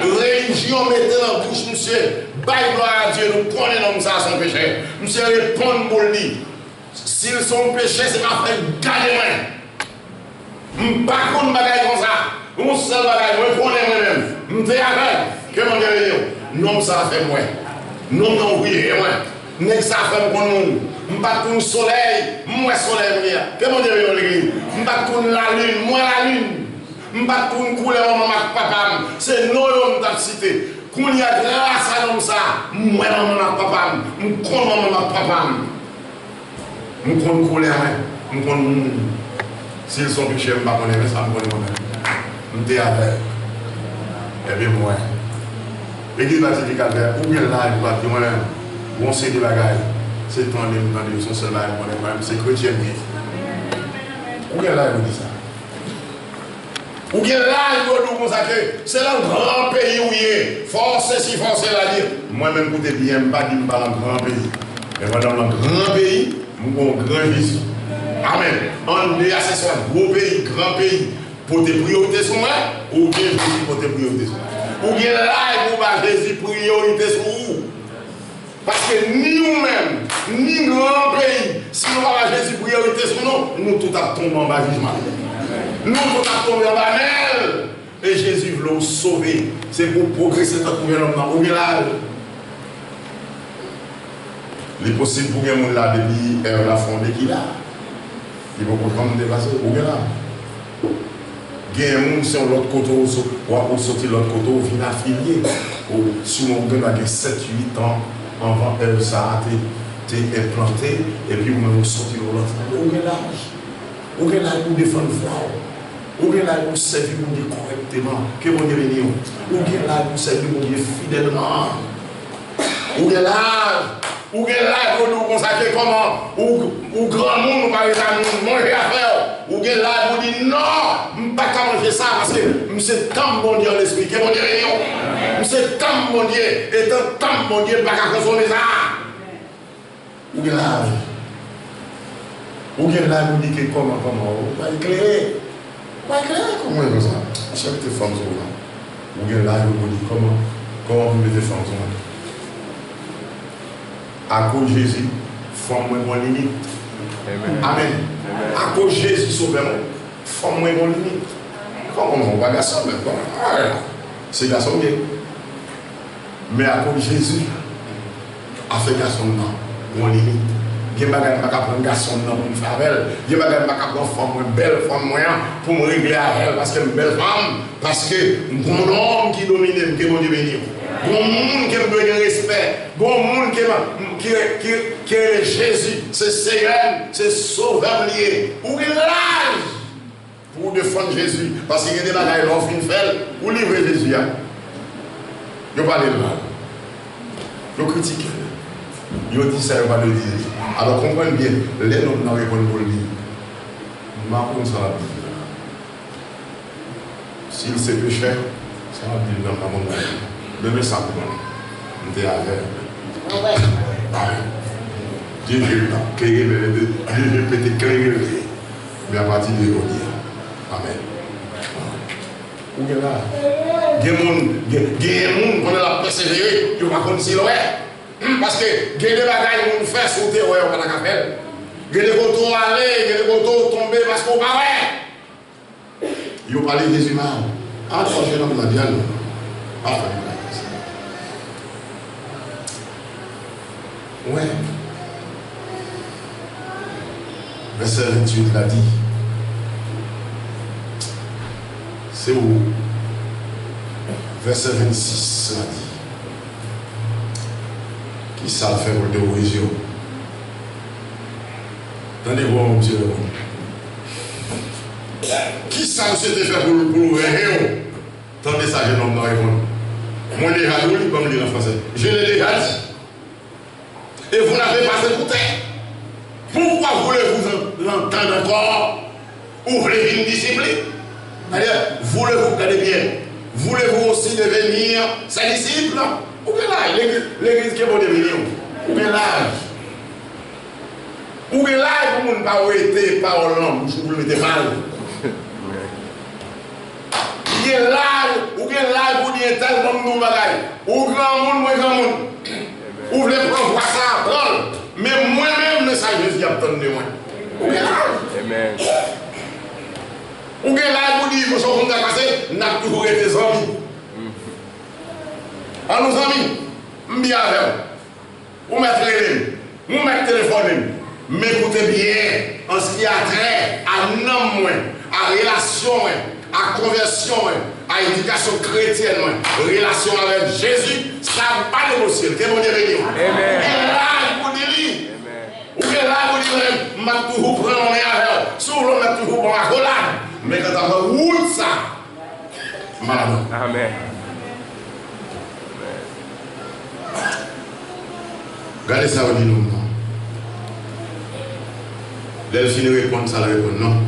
Relijyon mete nan bouch misye, bay glwa a Dye, nou konnen nonm sa a se yon pechè. Misye reponn pou l di, si l se yon pechè, se pa fè gade mwen. M pa konn bagay konsa. Yon sèl bagay mwen konnen mwen menm, m te avèg. Ke Bondye beni w. Nonm sa a fè m wè. Nonm nan ouvri je mwen. Nèg sa a fè m konn moun. M pa t konn solèy, m wè solèy kounye a. Ke Bondye beni w, legliz. M pa t konn lalin, m wè lalin. M pa t konn koulè manman m ak papa m. Se non yo m t ap site. Kounye a, gras a nonm sa a, m wè manman m ak papa m. M konn manman m ak papa m. M konn koulè mwen, m konn moun. Si l se yon pechè, m pa konnen, men sa m konnen mwen menm. M te avèg. Epi m wè. Legliz Batis di Kalvè, ou gen laj, ou pa di mwen, gon seri de bagay. Se tande m tande yo, se yon sèl bagay m konnen, mwen menm, se kretyen m ye. Ou gen laj pou di sa. Ou gen laj pou di w konsa ke se nan gran peyi ou ye, fò w sesi, fò w sela, di, mwen menm, koute byen, m pa di m pa nan gran peyi. Men pandan m nan gran peyi, m gon gran Jezi. Amèn. Ann de a se swa gwo peyi, gran peyi, pote priyorite sou mwen, oubyen Jezi pote priyorite sou mwen. Ou gen laj pou w ba Jezi priyorite sou ou. Paske ni ou menm, ni gran peyi, si nou pa ba Jezi priyorite sou nou, nou tout ap tonbe anba jijman. Nou tout ap tonbe anba men l. E Jezi vle w sove. Se pou w pwogrese tankou jennonm nan. Ou gen laj. Li posib pou gen moun la depi Èv la fonde ki la. Li poko janm deplase. Ou gen laj. Genyen moun, se yon lòt kote w sot-, w ap, ou soti lòt kote, w vin afilye. Ou, siman ou gendwa gen sèt, uit an anvan Èv sa a te, te enplante, epi ou menm ou soti yon lòt kote. Ou gen laj. Ou gen laj pou w defann fwa w. Ou gen laj pou w sèvi Bondye kòrèkteman. Ke Bondye beni w. Ou gen laj pou w sèvi Bondye fidèlman. Ou gen laj. Ou gen laj pou w di w konsa ke kòman ou, ou granmoun, ou pa ret a moun manje afè w. Ou gen laj pou w di non, m pa ka manje sa paske m se tanp Bondye an lespri. Ke Bondye beni w. M se tanp Bondye, etan tanp Bondye, m pa ka konsome sa. Ou gen laj. Ou gen laj pou w di ke kòman, kòman, ou pa eklere. Ou pa eklere kòman konsa. Chèf te fanm sou la. Ou gen laj pou w di kòman, kòman pou w mete fanm sou mwen. Akoz Jezi, fanm mwen gon limit. Amèn. Akoz Jezi sove mwen, fanm mwen gon limit. Kòman ou pa gason menm? Kòman? Se gason m ye. Men akoz Jezi, afè gason m nan gon limit. Gen bagay m pa ka pran gason m nan pou m fè avè l. Gen bagay m pa ka pran fanm mwen, bèl fanm mwen an, pou m regle avè l paske m bèl fanm, paske m gon nonm ki domine m, ke Bondye beni w. Gon moun ke m dwe gen respè. Gon moun ke m, ki, ki, ki rele Jezi, se Seyè m, se Sovè m li ye. Ou gen laj pou w defann Jezi, paske gen de bagay lè w fin fè l, ou livre Jezi a. Yo pale l mal. Yo kritike l. Yo di sa yo pa dwe di. Alò, konprann byen, lè nonm nan reponn pou l di, m pa konn sa l ap di la. Si l se pechè, sa l ap di l nan pa konn bagay. Men, men sa m konnen. M te avè l. Amèn. Dye je l nan klere, men, men, Dye je l pete klere l te ye. Men apati de jodi a. Amèn. Ou gen la. Gen moun, gen, gen moun, pandan l ap pèsevere, yo pa konn si l wè. Hmm, paske gen de bagay moun fè, si w te wè, ou pa ta ka fè l. Gen de kote w ale, gen de kote w tonbe, paske w pa wè. Yo pale Jezi mal. A, sa jennonm nan di a non. Pa fè bagay konsa. Wè. Vèsè venntuit la di, se ou. Vèsè vennsis la di, kisa l fè pou l te ouvri zye w? Tande vwa misye reponn. Kisa misye te fè pou l, pou l ouvè je w? Tande sa jennonm nan reponn. Mwen deja di w li, ban m li l an fransè. Je l'ai déjà dit. Et vous n'avez pas écouté. Pourquoi voulez-vous en-, l'entendre encore? Ou vle vin disip li? Tande, voulez-vous, gade byen. Voulez-vous aussi devenir ses disciples? Ou gen laj, legliz, legliz ke Bondye beni w. Ou gen laj. Ou gen laj pou moun pa wete pawòl nan bouch ou pou l mete mal. Ou gen laj, ou gen laj pou di entèl ban m di w bagay. Ou granmoun, mwen granmoun. Ou vle pran vwa sa a, pran l. Men mwen menm, men sa Jezi ap tann de mwen. Ou gen laj. Ou gen laj pou di, monchè, ou konn sa k pase, n ap toujou rete zanmi. An nou zanmi, m byen avè w. Ou mèt rele m, ou mèt telefòne m, men koute byen, an sa ki a trè a nanm mwen, a relasyon mwen, a konvèsyon mwen, a edikasyon kretyèn mwen, relasyon avèk Jezi, sa pa negosye. Ke Bondye beni w. Ou gen laj pou di li. Ou gen laj pou di mwen, m ap toujou pran yon men avè w. Si w vle w mèt toujou pran akolad, men kanta wout sa, m pa ladan. Amèn. Gade sa yo di nonm nan. Lè l fin reponn sa l reponn nan,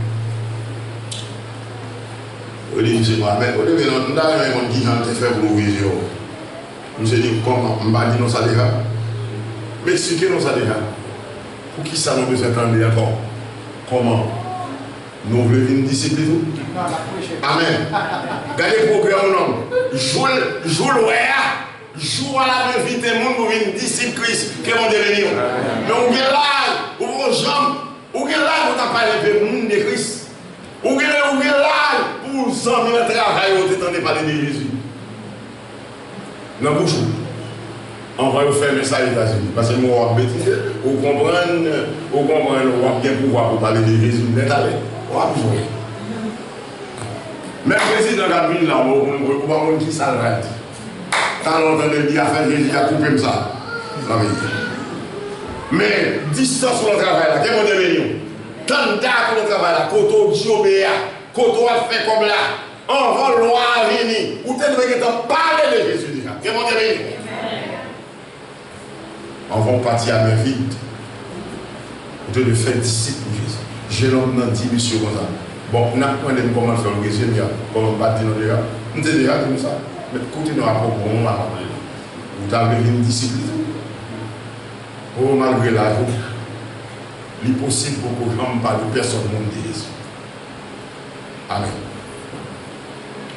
yo di misye pa, men o debyen non, m ta renmen konn kijan l te fè pou l ouvri je w. Misye di, kòman? M pa di nou sa deja? M eksplike nou sa deja. Poukisa nou bezwen tande ankò? Kòman? Nou vle vin disip li tou? Amèn. Gade pwogrè yon nonm. Jou l, jou l wè a, jou a l ap envite moun pou vin disip Kris. Ke Bondye beni w. Men ou gen laj, ou poko janm, ou gen laj pou w ta pale de moun de Kris. Ou gen, ou gen laj pou zanmi nan travay ou te tande pale de Jezi nan bouch ou. Anvan yo fèmen sa Etazini. Paske mwen w ap betize, ou konprann, ou konprann w ap gen pouvwa pou pale de Jezi nèt alè. W ap jwe. Menm prezidan k ap vin la, ou, ou, ou pa konn kisa l pral di. Talè w tande l di afè Jezi a koupe m sa. Nan verite. Men, distans ou nan travay la, ke Bondye beni w. Tann dat ou nan travay la, kote w djobe a, kote w ap fè kòb la. Anvan lwa a vini, ou te dwe gentan pale de Jezi deja. Ke Bondye beni w. Anvan w pati a men vid, ou te dwe fè disip pou Jezi. Jennonm nan di misye konsa, bon, n ap mande m kòman l fè ouvri je m ya, kòman m pa t di nou deja? M te deja di nou sa. Men koute nou ankò bon moman ap rele. Ou ta vle vin disip li tou? O, malgre laj ou, li posib poko janm pale pèsonn moun de Jezi. Amèn.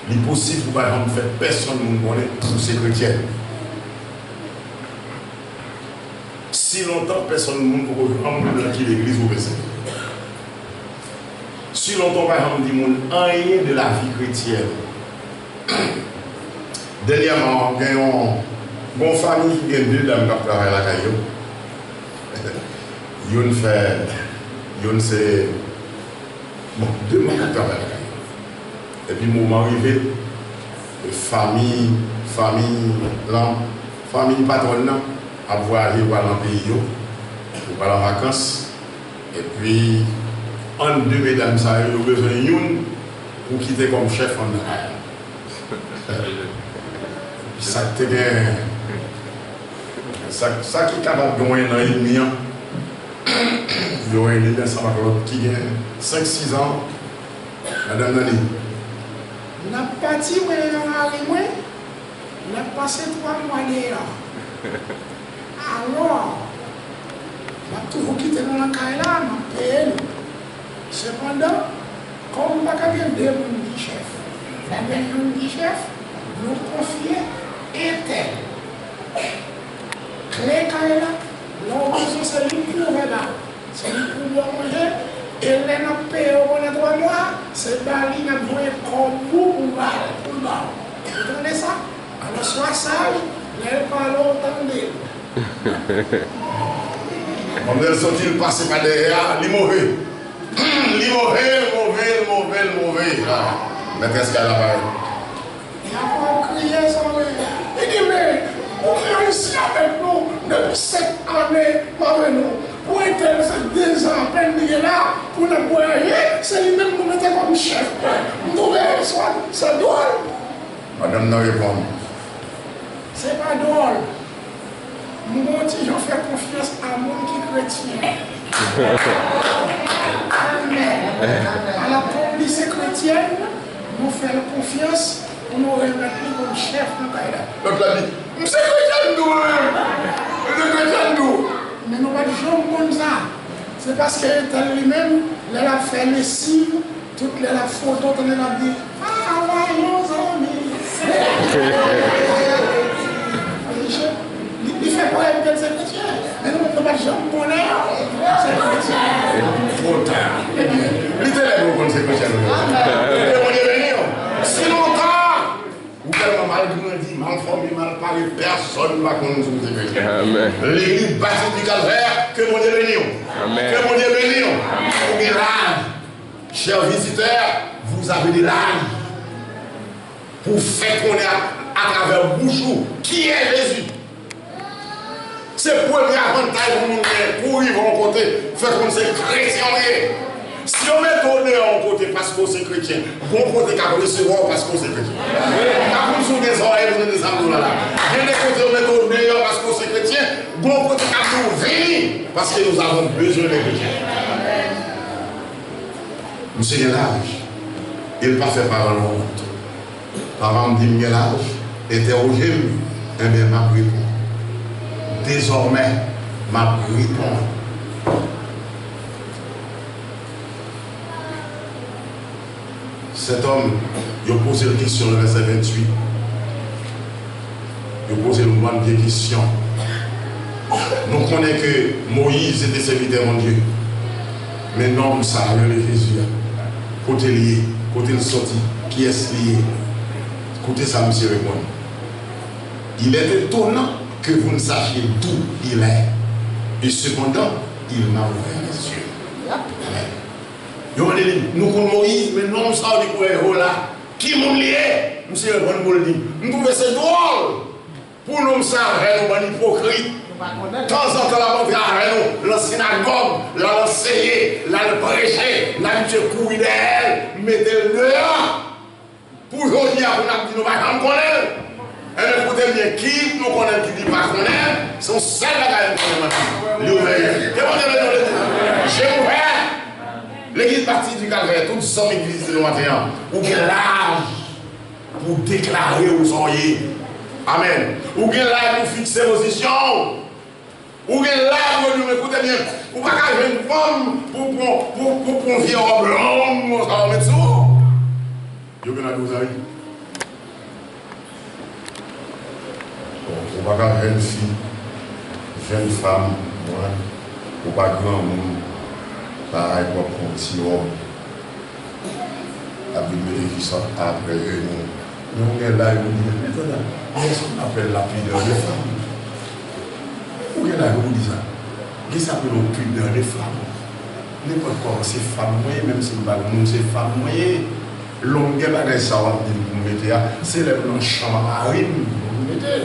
Li posib pou pa janm fè pèsonn moun konnen ou se kretyen. Si lontan pèsonn moun poko janm konnen nan ki legliz ou pèse. Si lontan ou pa janm di moun anyen de lavi kretyèn. Dènyèman, gen yon, gen yon fanmi ki gen de dam k ap travay lakay yo. Youn fè, youn se, bon, de moun k ap travay lakay yo. Epi moman rive, fanmi, fanmi lan, fanmi patwòn nan ap vwayaje pou al nan peyi yo, pou al an vakans. Epi, ann de medam sa yo, yo bezwen youn pou kite kòm chèf anndan kay la. Sa k te gen, sa, sa ki kapab gen yon enn an edmi an, yo rele l ansanm ak lòt ki gen senk, sis an. Madanm nan di, "N ap pati, mwen e mari mwen, n ap pase twa mwa deyò. Alò, n ap toujou kite nou nan kay la, n ap peye nou. Sepandan, kòm m pa ka gen de moun ki chèf, fò gen youn ki chèf, nou konfye entèl kle kay la, lè w bezwen se li k pou ouvè ba ou." Se li k pou ba w manje, e lè n ap peye w pandan twa mwa, se ba li n ap voye kòb ou pou ba, pou l ba w. Ou tande sa? Alò, swa saj, lè l pale w, tande l. Manmzèl soti, l pase pa dèyè a, li move. Li move, l move, l move, l move. Ah, mètrès kay la parèt. E apre w ap kriye, sa w ye? Li di, "Men, ou vle resi avèk nou depi sèt ane, m avè nou. Pou entèl, se dezan apèn li gen la, pou n ap vwayaje, se li menm nou mete kòm chèf. M twouve sa, sa dwòl." Madanm nan reponn, "Se pa dwòl. M gon ti jan fè konfyans a moun ki kretyen." Amèn. Alò, kòm li se kretyèn, nou fè l konfyans pou nou remèt li kòm chèf nan kay la. Lòt la di, "M se kretyèn tou, mwen menm. M se kretyèn tou." Men nou pa t janm konn sa. Se paske entèl li menm, lè l ap fè lesiv, tout lè l ap foto, tande l ap di, "Ah, vwayou, zanmi." Li, li fè kwè ke l se kretyen, men nou, nou pa t janm konnen se kretyen. Twò ta. Ebyen, li te lè pou nou konn se kretyen nou ye. Ke Bondye beni w. Si lontan ou tèlman mal grandi, mal fòme, mal pare, pèsonn pa konn si w se kretyen. Amèn. Legliz Batis di Kalvè, ke Bondye beni w. Amèn. Ke Bondye beni w. Ou gen laj. Chè vizitè, vous avez de l'âge pou fè konnen a, atravè bouch ou, kiyès Jezi. Se premye avantaj pou moun gen, pou w rive yon kote, fè konn se kretyen w ye. Si yo mete w deyò yon kote paske w se kretyen, gon kote k ap resevwa w paske w se kretyen. M pa konn si w gen zòrèy pou tande sa m di w la la. Gen de kote yo mete w deyò paske w se kretyen, gon kote k ap di w vini, paske nous avons besoin de chrétiens. Misye gen laj, e l pa fè paran l wont. Paran m di m gen laj, entèwoje m, enben m ap reponn. Dezòmè, m ap reponn. Sètòm, yo poze l kesyon nan vèsè venntuit. Yo poze l yon bann vye kesyon. Nou konnen ke Moyiz se te sèvitè Bondye. Men nonm sa a rele Jezi a, kote l ye? Kote l soti? Kiyès li ye? Koute sa misye reponn. Il est étonnant que vous ne sachiez d'où il est. Et cependant, il m'a ouvert les yeux. Amen. Yo mande li, nou konn Moyiz, men nonm sa w di kourè yo la, ki moun li ye? Misye reponn pou l di, m twouve se dwòl pou nonm sa avè nou bann ipokrit. Tanzantan l ap antre avè nou lan sinagòg, l al anseye, l al preche, n abitye kouri dèyè l, mete l deyò. Pou jodi a, pou n ap di nou pa janm konnen l. Enben, koute byen, kit nou konnen l, kit li pa konnen l, se yon sèl bagay m konnen mwen menm. Li ouvè je. Ke Bondye beni w, legliz. Je ouvè. Legliz Batis di Kalvè, tout zanmi ki vizite nou maten an, ou gen laj pou w deklare w sa w ye. Amèn. Ou gen laj pou w fikse pozisyon w. Ou gen laj pou w di, men koute byen, ou pa ka jwenn fanm pou, pou, pou, pou, pou yon vye wòb long konsa w met sou ou. Yo gen laj pou sa, wi. Bon, ou pa ka jwenn fi, jwenn fanm, ou pa granmoun, parèy w ap pran ti wòb. L ap vin mete kisa apre jenou. Men ou gen laj pou di, men tande, men sa n apèl la pudeur de femme. Ou gen laj pou di sa. Gen sa apèl yon pudeur de femme. Nenpòt kòman se fanm mwen ye, menm si m pa granmoun, se fanm mwen ye. Longè bagay sa w ap di m pou m mete a, se lè m nan chanm a mari m pou m mete.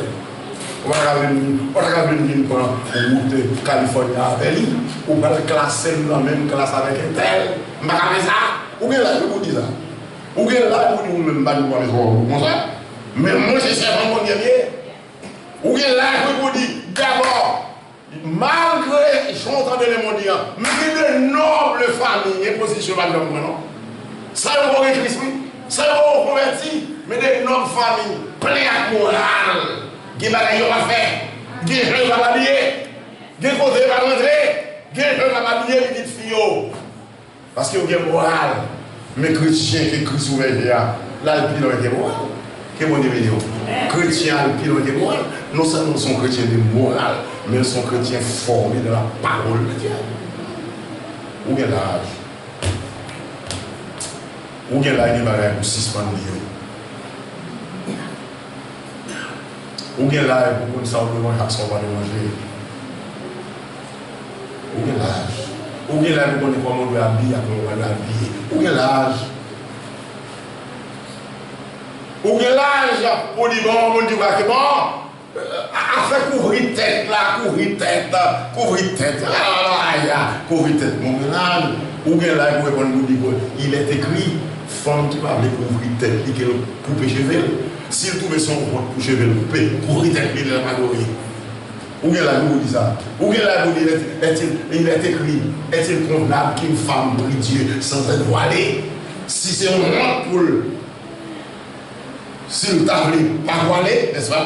Ou pa ka vin, ou pa ka vin, vin pran wout Kalifòni avè li, ou pral klase m nan menm klas avèk entèl. M pa ka fè sa. Ou gen laj wi pou w di sa. Ou gen laj pou w di ou menm m pa di w pa bezwen wè w konsa. Men mwen se sèvant Bondye m ye. Ou gen laj wi pou w di, dabò, malgre jan w tande lemonn ye a, men gen de noble fanmi, gen pozisyon pa janm pran non. Sa yo poko gen Kris wi. Sa yo poko konvèti, men de nob fanmi, plen ak moral. Gen bagay yo pa fè. Gen jan yo pa abiye. Gen kote yo pa rantre. Gen jan yo pa abiye pitit fi yo. Paske yo gen moral. Men kretyen ke Kris ouvè je a, l al pi lwen ke moral. Ke Bondye beni w. Kretyen al pi lwen ke moral. Non sèlman l se yon kretyen de moral, men l se yon kretyen fòme dans la parole de Dieu. Ou gen laj. Ou gen laj, gen bagay pou sispann di yo. Ou gen laj pou konn sa w dwe manje ak sa w pa dwe manje. Ou gen laj. Ou gen laj pou konnen kòman w dwe abiye ak kòman w pa dwe abiye. Ou gen laj. Ou gen laj pou di bon, moun di w pa ke bon. A, afè kouvri tèt la, kouvri tèt, kouvri tèt, la, la, la, ya, kouvri tèt. Bon, men la, ou gen laj pou reponn pou di ke il est écrit, fanm ki pa vle kouvri tèt li, ke l koupe cheve l. Si l twouve se yon wont pou cheve l koupe, kouvri tèt li, lè l ap adore. Ou gen laj pou di sa. Ou gen laj pou di, il est, il est écrit, est-il convenable qu'une femme prie Dieu sans être voilée? Si se yon wont pou l, si l ta vle pa vwale, nèspa?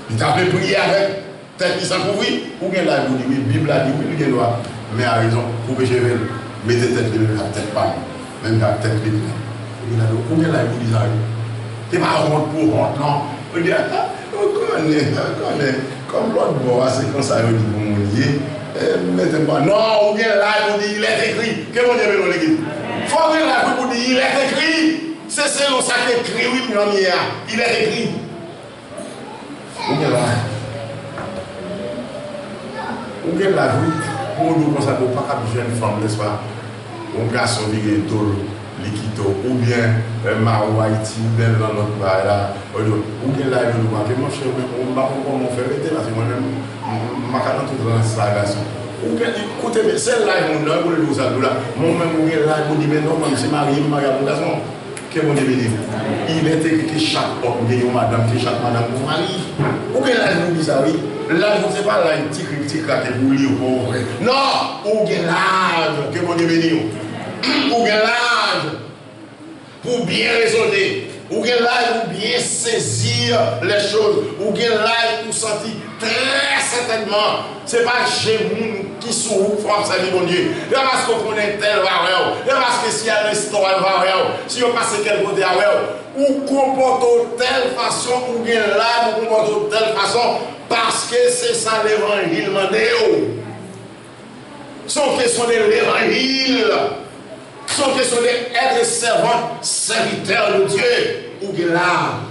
Li ta vle priye avèk tèt li san kouvri? Ou gen laj pou di wi, Bib la di wi, li gen dwa. Men a rezon, koupe cheve l, mete tèt li menm ak tèt pa l, menm jan ak tèt li menm. Ou gen laj, ou gen laj pou di sa wi. Se pa wont pou wont non. Ou di, a, ou konnen, ou konnen, kòm lòt bò a, se konsa yo di pou moun ye, e, mete m pa. Non, ou gen laj pou di, il est écrit. Ke Bondye beni w legliz. Fò w gen laj pou di, il est écrit. Se selon sa k ekri wi, m jan m ye a. Il est écrit. Ou gen laj. Ou gen laj wi. Pou w di w konsa ke w pa kab jwenn fanm, nèspa? Yon gason vire do l, li kite w. Oubyen, e, mari w Ayiti, oubyen l nan lòt bagay la. Ou di, ou gen laj pou w di w pa ke, monchè, mwen, m pa konn kòman w fè rete, paske mwen menm, m, m pa ka nan tout rans sa, gason. Ou gen, koute byen, se laj moun nan wi pou l di w sa l di w la. Mwen menm, ou gen laj pou w di, men non, mwen, se marye m marye ak yon gason. Ke Bondye beni w. Il est écrit que chaque homme gen yon madanm, ke chak madanm gen yon mari. Ou gen laj pou w di sa wi. Laj ou se pa laj ti krik ti krak epi w leve w vre. Non, ou gen laj. Ke Bondye beni w. ou gen laj pou w byen rezone. Ou gen laj pou w byen sezi lè choz. Ou gen laj pou w santi trè sètènman se pa je moun ki sou ou k fè w ap sèvi Bondye. Se pa paske w konnen entèl va wè w. Se pa paske si y al nan istwa yo va wè w. Si yo pase kèl kote a wè w. Ou konpòte w tèl fason, ou gen laj pou w konpòte w tèl fason, paske se sa levanjil mande w. Se yon kesyon de levanjil. Se yon kesyon de être servante, serviteur de Dieu. Ou gen laj.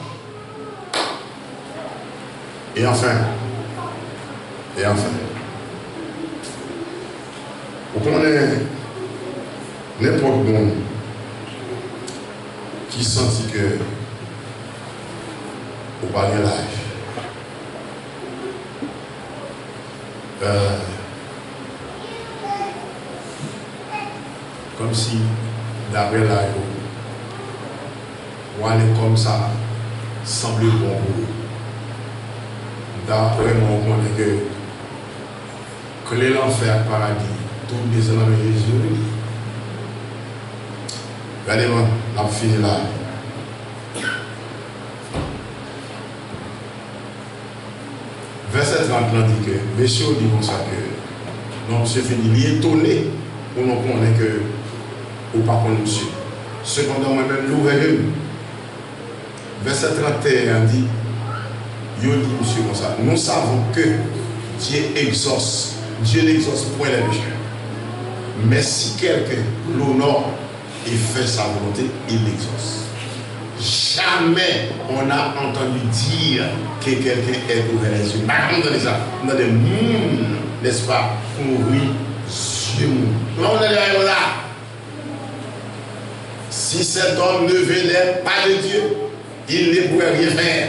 E anfen, e anfen, ou konnen nenpòt moun ki santi ke ou pa gen laj. Euh, kòmsi, daprè laj ou, w ale kòm sa sanble bon pou ou. M ta renmen w konnen ke kle lanfè ak paradi, tout li se nan men Jezi, wi. Gade mwen, n ap fini la. Vèsè trant lan di ke mesye yo di konsa ke, non, misye fin di, li etone pou nou konnen ke ou pa konn misye. Sepandan, mwen menm, louvè je m. Vèsè trant et un an di, yo di misye konsa, nous savons que Dieu exauce, Dieu n'exauce point les pécheurs. Mais si quelqu'un l'honore et fait sa volonté, il l'exauce. Jamais on a entendu dire que quelqu'un ait ouvert les yeux. M pa janm tande sa. M tande moun, n'est-ce pas, ouvri zye moun. Nou pa konn tande bagay konsa. Si cet homme ne venait pas de Dieu, il ne pourrait rien faire.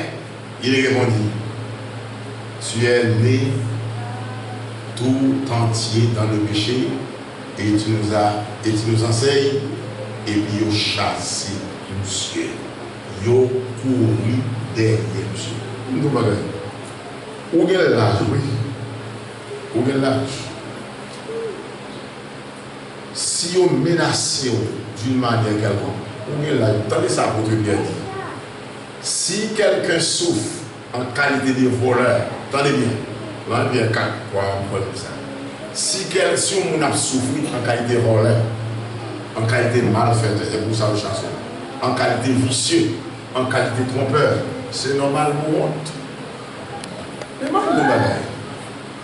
Il répondit, tu es né tout entier dans le péché, et tu nous as, et tu nous enseignes, epi yo chase misye. Yo kouri dèyè misye. M di w bagay. Ou gen laj, wi. Ou gen laj. Si yo menase w d'une manière quelconque, ou gen laj. Tande sa apot Pyè di. Si quelqu'un souffre en qualité de voleur, tande byen, nan Pyè kat, twa, m kwè se sa. Si kèl, si yon moun ap soufri an kalite vòlè, an kalite malfètè, se pou sa yo chase w, an kalite visye, an kalite twonpè, se nòmal pou w wont. Men m ap di w yon bagay.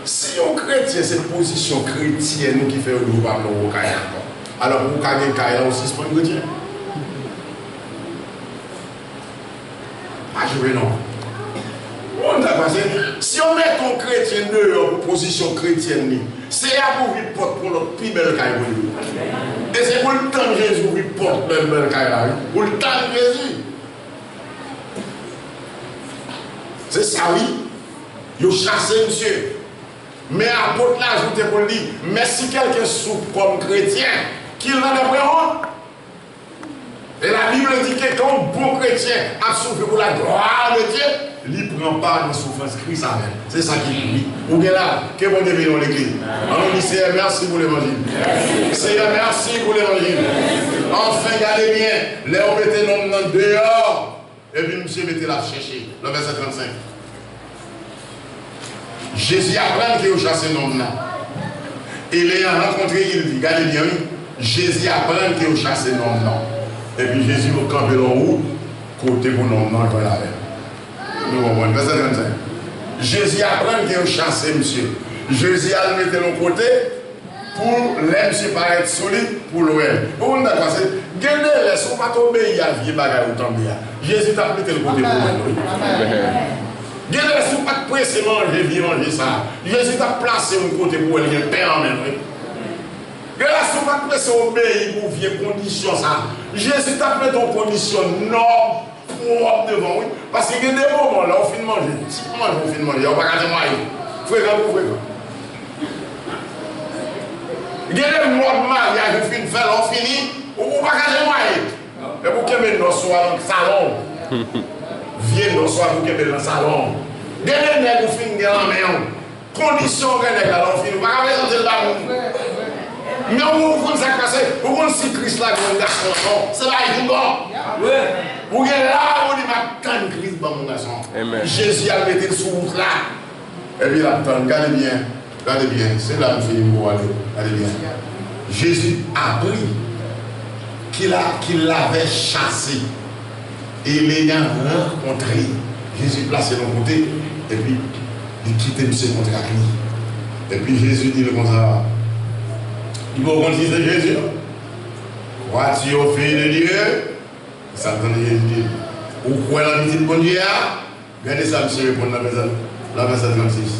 Si yon kretyen, se pozisyon kretyen ou ki fè yo di w pa vle w kay ankò, alò pou w ka gen kay la, ou sispann kretyen. Pa jwe non. Ou konn sa k pase? Si yo mete yon kretyen deyò pou pozisyon kretyèn li, se y ap ouvri pòt pou yon lòt pi bèl kay pou li. E se pou l tann Jezi ouvri pòt bèl, bèl kay la, wi. Pou l tann Jezi. Se sa, wi. Yo chase misye. Men apot la ajoute pou l di, mais si quelqu'un souffre comme chrétien, qu'il n'en ait point honte. Et la Bible dit que quand un bon chrétien a souffert pour la gloire de Dieu, li pran pa nan soufrans Kris avè l. Se sa ki di, wi. Ou gen la, ke Bondye beni w legliz. Ann nou di, Seyè, mèsi pou levanjil. Seyè, mèsi pou levanjil. Anfen, gade byen, lè yo mete nonm nan deyò, epi misye mete l ap chèche. Nan vèsè trannsenk. Jésus apprend que yo chase nonm nan. Et l'ayant rencontré, il dit, gade byen, wi. Jésus apprend que yo chase nonm nan. Epi Jezi kanpe nan wout kote pou nonm nan jwenn avè l. Nou konprann? Vèsè trannsenk. Jésus apprend que yo chase misye. Jezi al mete l yon kote, pou lè misye parèt sou li, pou l wè l. Ou konn sa k pase? Gen de lè, si w pa t obeyi a vye bagay ou tande a, Jezi t ap mete l kote pou w wè l, wi. Gen de lè, si w pa t prese manje vye manje sa a, Jezi t ap plase yon kote pou w wè l gen pen an men l, wi. Gen lè, si w pa t prese obeyi pou vye kondisyon sa a, Jezi t ap mete yon kondisyon nòb pwòp devan w, wi. Paske gen de moman, lè w fin manje, ti manje w fin manje a, ou pa ka janm mayi. Frekan pou frekan. Gen de mòd maryaj ou fin fè, lè w fini, ou, ou pa ka janm mayi. Epi w kenbe nòs ou a nan salon. Vye nòs ou a, ou kenbe l nan salon. Gen de nèg ou fin gen nan men w. Kondisyon w gen nèg la, lè w fini, ou pa ka prezante l ba moun. Men ou konn sa k pase? Ou konn si Kris la gen yon gason ankò? Se pa yon bon. Ou gen la, ou di, "M ap tann Kris ban m yon gason." Jezi al mete l sou wout la. Epi l ap tann. Gade byen. Gade byen. Se la m fini pou ale. Gade byen. Jésus apprit qu'il a, qu'il l'avait chassé. Et l'ayant rencontré, Jezi plase l yon kote, epi li kite misye kontre ak li. Epi Jezi di l konsa, li poko konn si se Jezi non. Crois-tu au Fils de Dieu? Sa l tande Jezi di l, ou kwè nan Pitit Bondye a? Gade sa misye reponn nan vèsè, nan vèsè trannsis.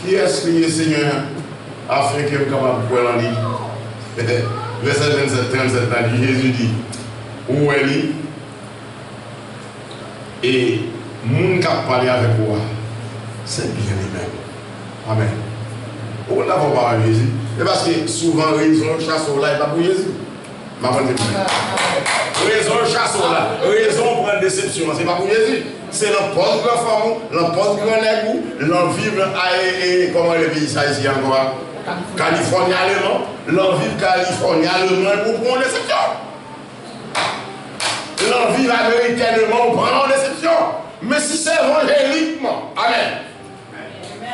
Kiyès li ye, Senyè, afenke m kapab kwè nan li? Vèsè vennsèt, trannsèt la di, Jezi di, ou wè li, e moun k ap pale avèk ou a, se byen li menm. Amèn. Ou konn afè w pa wè Jezi? E paske souvan rezon yo chase w la, e pa pou Jezi. M ap kontinye. Rezon yo chase w la. Rezon w pran desepsyon an, se pa pou Jezi. Se nan pòz gran fanm ou, nan pòz gran nèg ou, nan viv nan, a, e, e, kòman rele peyi sa isi ankò a? Kalifòni aleman, nan viv Kalifòni aleman ou pran yon desepsyon. Nan viv amerikènman ou pran yon desepsyon. Men si se evanjelikman, amèn.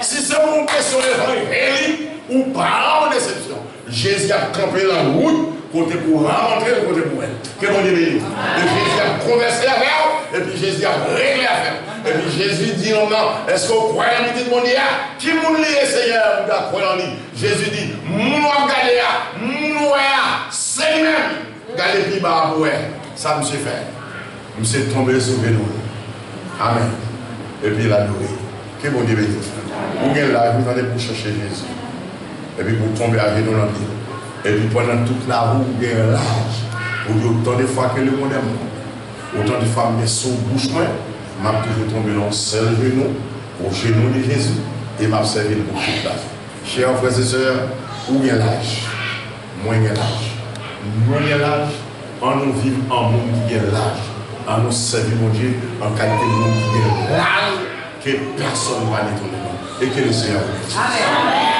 Si se yon kesyon evanjelik, ou pran yon desepsyon. Jezi ap kanpe nan wout kote pou w rankontre l, kote pou w wè l. Ke Bondye beni w. E Jezi ap konvèse avè w, epi Jezi ap regle afè w. Epi Jezi di nonm nan, èske w kwè nan Pitit Bondye a? Ki moun li ye, Senyè, pou m ta kwè nan li? Jezi di, moun w ap gade a, moun ou wè a, se li menm. Gade pi ba a pou w wè sa misye fè. Misye tonbe sou jenou l. Amèn. Epi l adore. Ke Bondye beni w. Ou gen laj, wi, tande, pou w chèche Jezi. Epi pou w tonbe ajenou nan pye l. Epi pandan tout lavi w, ou gen laj. Ou di, autant de fois que le monde est mort, autant de fois m gen sou bouch mwen, m ap toujou tonbe nan yon sèl jenou, o jenou de Jezi, e m ap sèvi l pou tout lavi. Chè frè e sè, ou gen laj. Mwen gen laj. Nou gen laj. Ann nou viv an moun ki gen laj. Ann nou sèvi Bondye an kalite moun ki gen laj. Ke pèsonn pa detounen nou. E ke le Senyè beni w.